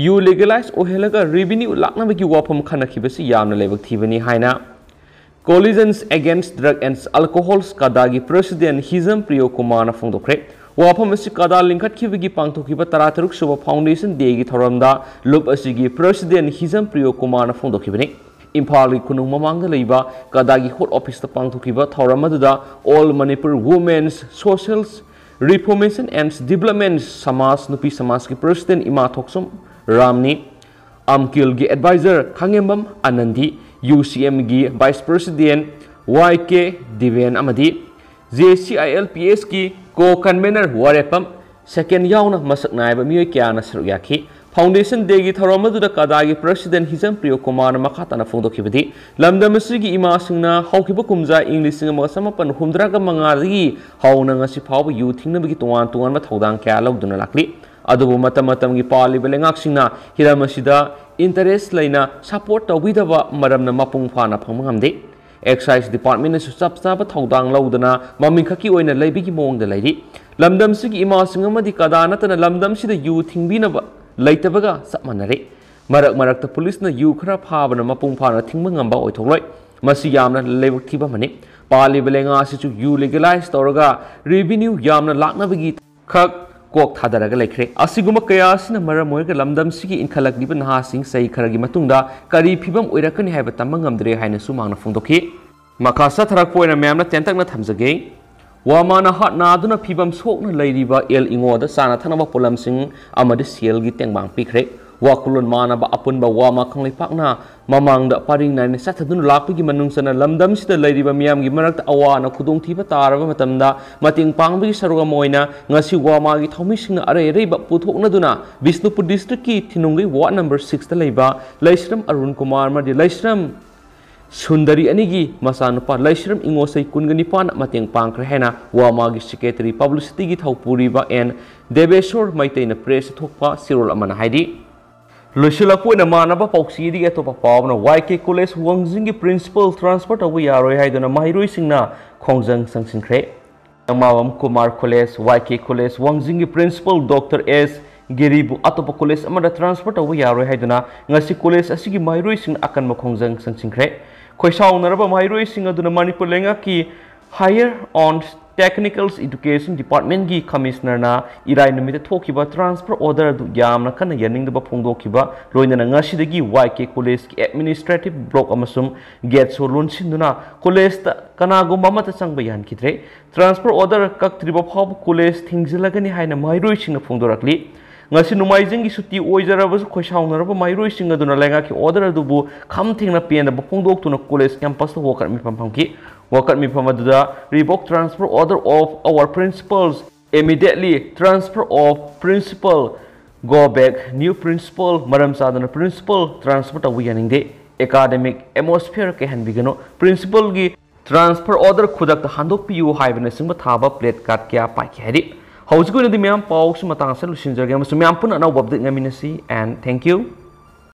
ꯌꯨ ꯂꯤꯒꯦꯂꯥꯏꯖ ꯑꯣꯏꯍꯜꯂꯒ ꯔꯦꯚꯤꯅ꯭ꯌꯨ ꯂꯥꯛꯅꯕꯒꯤ ꯋꯥꯐꯝ ꯈꯟꯅꯈꯤꯕꯁꯤ ꯌꯥꯝꯅ ꯂꯥꯏꯕꯛ ꯊꯤꯕꯅꯤ ꯍꯥꯏꯅ Coalition Against Drug and Alcohol, ꯀꯗꯥꯒꯤ ꯄ꯭ꯔꯁꯤꯗꯦꯟ ꯍꯤꯖꯝ ꯄ꯭ꯔꯤꯌꯣ ꯀꯨꯃꯥꯔꯅ ꯐꯣꯡꯗꯣꯛꯈ꯭ꯔꯦ꯫ ꯋꯥꯐꯝ ꯑꯁꯤ ꯀꯗꯥ ꯂꯤꯡꯈꯠꯈꯤꯕꯒꯤ ꯄꯥꯡꯊꯣꯛꯈꯤꯕ ꯇꯔꯥꯇꯔꯨꯛ ꯁꯨꯕ ꯐꯥꯎꯟꯗꯦꯁꯟ ꯗꯦꯒꯤ ꯊꯧꯔꯝꯗ ꯂꯨꯞ ꯑꯁꯤꯒꯤ ꯄ꯭ꯔꯁꯤꯗꯦꯟ ꯍꯤꯖꯝ ꯄ꯭ꯔꯤꯌꯣ ꯀꯨꯃꯥꯔꯅ ꯐꯣꯡꯗꯣꯛꯈꯤꯕꯅꯤ꯫ ꯏꯝꯐꯥꯜꯒꯤ ꯀꯣꯅꯨꯡ ꯃꯃꯥꯡꯗ ꯂꯩꯕ ꯀꯗꯥꯒꯤ ꯍꯦꯗ ꯑꯣꯐꯤꯁꯇ ꯄꯥꯡꯊꯣꯛꯈꯤꯕ ꯊꯧꯔꯝ ꯑꯗꯨꯗ All Manipur Women's Social Reformation and Development ꯁꯃꯥꯖ ꯅꯨꯄꯤ ꯁꯃꯥꯖꯀꯤ president ꯏꯃꯥ ꯊꯣꯛꯆꯝ ꯔꯥꯝꯅꯤ, ꯑꯝꯀꯤꯜꯒꯤ advisor ꯈꯥꯉꯦꯝꯕꯝ ꯑꯅꯟꯗꯤ, UCMꯒꯤ vice president YK Diben ꯑꯃꯗꯤ JCILPSꯀꯤ co-convener ꯋꯥꯔꯦꯞꯐꯝ ꯁꯦꯀꯦꯟ ꯌꯥꯎꯅ ꯃꯁꯛ ꯅꯥꯏꯕ ꯃꯤꯑꯣꯏ ꯀꯌꯥꯅ ꯁꯔꯨꯛ ꯌꯥꯈꯤ꯫ Foundation Dayꯒꯤ ꯊꯧꯔꯝ ꯑꯗꯨꯗ ꯀꯗꯥꯒꯤ president ꯍꯤꯖꯝ ꯄ꯭ꯔꯤꯌꯣ ꯀꯨꯃꯥꯔꯅ ꯃꯈꯥ ꯇꯥꯅ ꯐꯣꯡꯗꯣꯛꯈꯤꯕꯗꯤ, ꯂꯝꯗꯝ ꯑꯁꯤꯒꯤ ꯏꯃꯥꯁꯤꯡꯅ ꯍꯧꯈꯤꯕ ꯀꯨꯝꯖꯥ ꯏꯪ ꯂꯤꯁꯤꯡ ꯑꯃꯒ ꯆꯃꯥꯄꯟ ꯍꯨꯝꯗ꯭ꯔꯥꯒ ꯃꯉꯥꯗꯒꯤ ꯍꯧꯅ ꯉꯁꯤ ꯐꯥꯎꯕ ꯌꯨ ꯊꯤꯡꯅꯕꯒꯤ ꯇꯣꯉꯥꯟ ꯇꯣꯉꯥꯟꯕ ꯊꯧꯗꯥꯡ ꯀꯌꯥ ꯂꯧꯗꯨꯅ ꯂꯥꯛꯂꯤ꯫ ꯑꯗꯨꯕꯨ ꯃꯇꯝ ꯃꯇꯝꯒꯤ ꯄꯥꯜꯂꯤꯕ ꯂꯩꯉꯥꯛꯁꯤꯡꯅ ꯍꯤꯔꯝ ꯑꯁꯤꯗ interest ꯂꯩꯅ support ꯇꯧꯕꯤꯗꯕ ꯃꯔꯝꯅ ꯃꯄꯨꯡ ꯐꯥꯅ ꯐꯪꯕ ꯉꯝꯗꯦ꯫ Excise Departmentꯅꯁꯨ ꯆꯞ ꯆꯥꯕ ꯊꯧꯗꯥꯡ ꯂꯧꯗꯅ ꯃꯃꯤꯡꯈꯛꯀꯤ ꯑꯣꯏꯅ ꯂꯩꯕꯒꯤ ꯃꯑꯣꯡꯗ ꯂꯩꯔꯤ꯫ ꯂꯝꯗꯝꯁꯤꯒꯤ ꯏꯃꯥꯁꯤꯡ ꯑꯃꯗꯤ ꯀꯗꯥ ꯅꯠꯇꯅ ꯂꯝꯗꯝꯁꯤꯗ ꯌꯨ ꯊꯤꯡꯕꯤꯅꯕ ꯂꯩꯇꯕꯒ ꯆꯞ ꯃꯥꯟꯅꯔꯦ꯫ ꯃꯔꯛ ꯃꯔꯛꯇ ꯄꯨꯂꯤꯁꯅ ꯌꯨ ꯈꯔ ꯐꯥꯕꯅ ꯃꯄꯨꯡ ꯐꯥꯅ ꯊꯤꯡꯕ ꯉꯝꯕ ꯑꯣꯏꯊꯣꯛꯂꯣꯏ꯫ ꯃꯁꯤ ꯌꯥꯝꯅ ꯂꯥꯏꯕꯛ ꯊꯤꯕ ꯑꯃꯅꯤ꯫ ꯄꯥꯜꯂꯤꯕ ꯂꯩꯉꯥꯛ ꯑꯁꯤꯁꯨ ꯌꯨ legalize ꯇꯧꯔꯒ revenue ꯌꯥꯝꯅ ꯂꯥꯛꯅꯕꯒꯤ ꯈꯛ ꯀꯣꯛ ꯊꯥꯗꯔꯒ ꯂꯩꯈ꯭ꯔꯦ꯫ ꯑꯁꯤꯒꯨꯝꯕ ꯀꯌꯥ ꯑꯁꯤꯅ ꯃꯔꯝ ꯑꯣꯏꯔꯒ ꯂꯝꯗꯝꯁꯤꯒꯤ ꯏꯟꯈꯠꯂꯛꯂꯤꯕ ꯅꯍꯥꯁꯤꯡ ꯆꯍꯤ ꯈꯔꯒꯤ ꯃꯇꯨꯡꯗ ꯀꯔꯤ ꯐꯤꯕꯝ ꯑꯣꯏꯔꯛꯀꯅꯤ ꯍꯥꯏꯕ ꯇꯝꯕ ꯉꯝꯗ꯭ꯔꯦ ꯍꯥꯏꯅꯁꯨ ꯃꯍꯥꯛꯅ ꯐꯣꯡꯗꯣꯛꯈꯤ꯫ ꯃꯈꯥ ꯆꯠꯊꯔꯛꯄ ꯑꯣꯏꯅ ꯃꯌꯥꯝꯅ ꯇꯦꯟꯇꯛꯅ ꯊꯝꯖꯒꯦ꯫ ꯋꯥꯃꯥꯅ heart ꯅꯥꯗꯨꯅ ꯐꯤꯕꯝ ꯁꯣꯛꯅ ꯂꯩꯔꯤꯕ ꯑꯦꯜ ꯏꯉꯣꯗ ꯆꯥꯅ ꯊꯛꯅꯕ ꯄꯣꯠꯂꯝꯁꯤꯡ ꯑꯃꯗꯤ ꯁꯦꯜꯒꯤ ꯇꯦꯡꯕꯥꯡ ꯄꯤꯈ꯭ꯔꯦ꯫ ꯋꯥꯈꯜꯂꯣꯟ ꯃꯥꯟꯅꯕ ꯑꯄꯨꯟꯕ ꯋꯥꯃꯥ ꯀꯪꯂꯩꯄꯥꯛꯅ ꯃꯃꯥꯡꯗ ꯄꯔꯤꯡ ꯅꯥꯏꯅ ꯆꯠꯊꯗꯨꯅ ꯂꯥꯛꯄꯒꯤ ꯃꯅꯨꯡ ꯆꯟꯅ ꯂꯝꯗꯝꯁꯤꯗ ꯂꯩꯔꯤꯕ ꯃꯤꯌꯥꯝꯒꯤ ꯃꯔꯛꯇ ꯑꯋꯥ ꯑꯅꯥ ꯈꯨꯗꯣꯡꯊꯤꯕ ꯇꯥꯔꯕ ꯃꯇꯝꯗ ꯃꯇꯦꯡ ꯄꯥꯡꯕꯒꯤ ꯁꯔꯨꯛ ꯑꯃ ꯑꯣꯏꯅ ꯉꯁꯤ ꯋꯥꯃꯥꯒꯤ ꯊꯧꯃꯤꯁꯤꯡꯅ ꯑꯔꯩ ꯑꯔꯩꯕ ꯄꯨꯊꯣꯛꯅꯗꯨꯅ ꯕꯤꯁꯅꯨꯄꯨꯔ districtꯀꯤ ꯊꯤꯅꯨꯡꯒꯩ ward number sixꯇ ꯂꯩꯕ ꯂꯩꯁ꯭ꯔꯝ ꯑꯔꯨꯟ ꯀꯨꯃꯥꯔ ꯑꯃꯗꯤ ꯂꯩꯁ꯭ꯔꯝ ꯁꯨꯟꯗꯔꯤ ꯑꯅꯤꯒꯤ ꯃꯆꯥꯅꯨꯄꯥ ꯂꯩꯁ꯭ꯔꯝ ꯏꯉꯣꯁꯩ ꯀꯨꯟꯒ ꯅꯤꯄꯥꯟꯅ ꯃꯇꯦꯡ ꯄꯥꯡꯈ꯭ꯔꯦ ꯍꯥꯏꯅ ꯋꯥꯃꯥꯒꯤ secretaryꯒꯤ ꯊꯧꯄꯨꯔꯤꯕ ꯑꯦꯟ ꯗꯦꯕꯦꯁꯣꯔ ꯃꯩꯇꯩꯅ pressꯇ ꯊꯣꯛꯄ ꯆꯦꯔꯣꯜ ꯑꯃꯅ ꯍꯥꯏꯔꯤ꯫ ꯂꯣꯏꯁꯤꯜꯂꯛꯄ ꯑꯣꯏꯅ ꯃꯥꯟꯅꯕ ꯄꯥꯎꯆꯦꯗꯒꯤ ꯑꯇꯣꯞꯄ ꯄꯥꯎ ꯑꯃꯅ ꯋꯥꯏ ꯀꯦ ꯀꯣꯂꯦꯖ ꯋꯥꯡꯖꯤꯡꯒꯤ principal transfer ꯇꯧꯕ ꯌꯥꯔꯣꯏ ꯍꯥꯏꯗꯨꯅ ꯃꯍꯩꯔꯣꯏꯁꯤꯡꯅ ꯈꯣꯡꯖꯪ ꯆꯪꯁꯤꯟꯈ꯭ꯔꯦ꯫ ꯇꯃꯥꯕꯝ ꯀꯨꯃꯥꯔ ꯀꯣꯂꯦꯖ, ꯋꯥꯏ ꯀꯦ ꯀꯣꯂꯦꯖ ꯋꯥꯡꯖꯤꯡꯒꯤ principal ꯗꯣꯛꯇꯔ ꯑꯦꯁ ꯒꯤꯔꯤꯕꯨ ꯑꯇꯣꯞꯄ ꯀꯣꯂꯦꯖ ꯑꯃꯗ transfer ꯇꯧꯕ ꯌꯥꯔꯣꯏ ꯍꯥꯏꯗꯨꯅ ꯉꯁꯤ ꯀꯣꯂꯦꯖ ꯑꯁꯤꯒꯤ ꯃꯍꯩꯔꯣꯏꯁꯤꯡꯅ ꯑꯀꯟꯕ ꯈꯣꯡꯖꯪ ꯆꯪꯁꯤꯟꯈ꯭ꯔꯦ꯫ ꯈꯣꯏꯁꯥꯎꯅꯔꯕ ꯃꯍꯩꯔꯣꯏꯁꯤꯡ ꯑꯗꯨꯅ ꯃꯅꯤꯄꯨꯔ ꯂꯩꯉꯥꯛꯀꯤ higher on Technical Education Department ꯀꯤ Commissioner ꯅ ꯏꯔꯥꯏ ꯅꯨꯃꯤꯠꯇ ꯊꯣꯛꯈꯤꯕ transfer order ꯑꯗꯨ ꯌꯥꯝꯅ ꯀꯟꯅ ꯌꯥꯅꯤꯡꯗꯕ ꯐꯣꯡꯗꯣꯛꯈꯤꯕ ꯂꯣꯏꯅꯅ ꯉꯁꯤꯗꯒꯤ ꯋꯥꯏ ꯀꯦ College ꯀꯤ administrative block ꯑꯃꯁꯨꯡ gate ꯁꯨ ꯂꯣꯟꯁꯤꯟꯗꯨꯅ college ꯇ ꯀꯅꯥꯒꯨꯝꯕ ꯑꯃꯠꯇ ꯆꯪꯕ ꯌꯥꯍꯟꯈꯤꯗ꯭ꯔꯦ꯫ Transfer order ꯀꯛꯇ꯭ꯔꯤꯕ ꯐꯥꯎꯕ college ꯊꯤꯡꯖꯤꯜꯂꯒꯅꯤ ꯍꯥꯏꯅ ꯃꯍꯩꯔꯣꯏꯁꯤꯡꯅ ꯐꯣꯡꯗꯣꯔꯛꯂꯤ꯫ ꯉꯁꯤ ꯅꯣꯡꯃꯥꯏꯖꯤꯡꯒꯤ ꯁꯨꯇꯤ ꯑꯣꯏꯖꯔꯕꯁꯨ ꯈꯣꯏꯁꯥꯎꯅꯔꯕ ꯃꯍꯩꯔꯣꯏꯁꯤꯡ ꯑꯗꯨꯅ ꯂꯩꯉꯥꯛꯀꯤ order ꯑꯗꯨꯕꯨ ꯈꯝ ꯊꯦꯡꯅ ꯄꯦꯟꯗꯕ ꯐꯣꯡꯗꯣꯛꯇꯨꯅ college campus ꯇ ꯋꯥꯀꯠ ꯃꯤꯐꯝ ꯐꯝꯈꯤ꯫ ꯋꯥꯀꯠ ꯃꯤꯐꯝ ꯑꯗꯨꯗ revoke transfer order of our principals, immediately transfer of principal, go back new principal, ꯃꯔꯝ ꯆꯥꯗꯅ principal transfer ꯇꯧꯕ ꯌꯥꯅꯤꯡꯗꯦ, academic atmosphere ꯀꯩꯍꯟꯕꯤꯒꯅꯨ, principal ꯒꯤ transfer order ꯈꯨꯗꯛꯇ ꯍꯟꯗꯣꯛꯄꯤꯌꯨ ꯍꯥꯏꯕꯅꯆꯤꯡꯕ ꯊꯥꯕ placard ꯀꯌꯥ ꯄꯥꯏꯈꯤ ꯍꯥꯏꯔꯤ꯫ ꯍꯧꯖꯤꯛꯀꯤ ꯑꯣꯏꯅꯗꯤ ꯃꯌꯥꯝ ꯄꯥꯎꯁꯨ ꯃꯇꯥꯡ ꯑꯁꯤꯗ ꯂꯣꯏꯁꯤꯟꯖꯔꯒꯦ ꯑꯃꯁꯨꯡ ꯃꯌꯥꯝ ꯄꯨꯟꯅ ꯑꯅꯧꯕ update ꯉꯥꯏꯃꯤꯟꯅꯁꯤ, and thank you꯫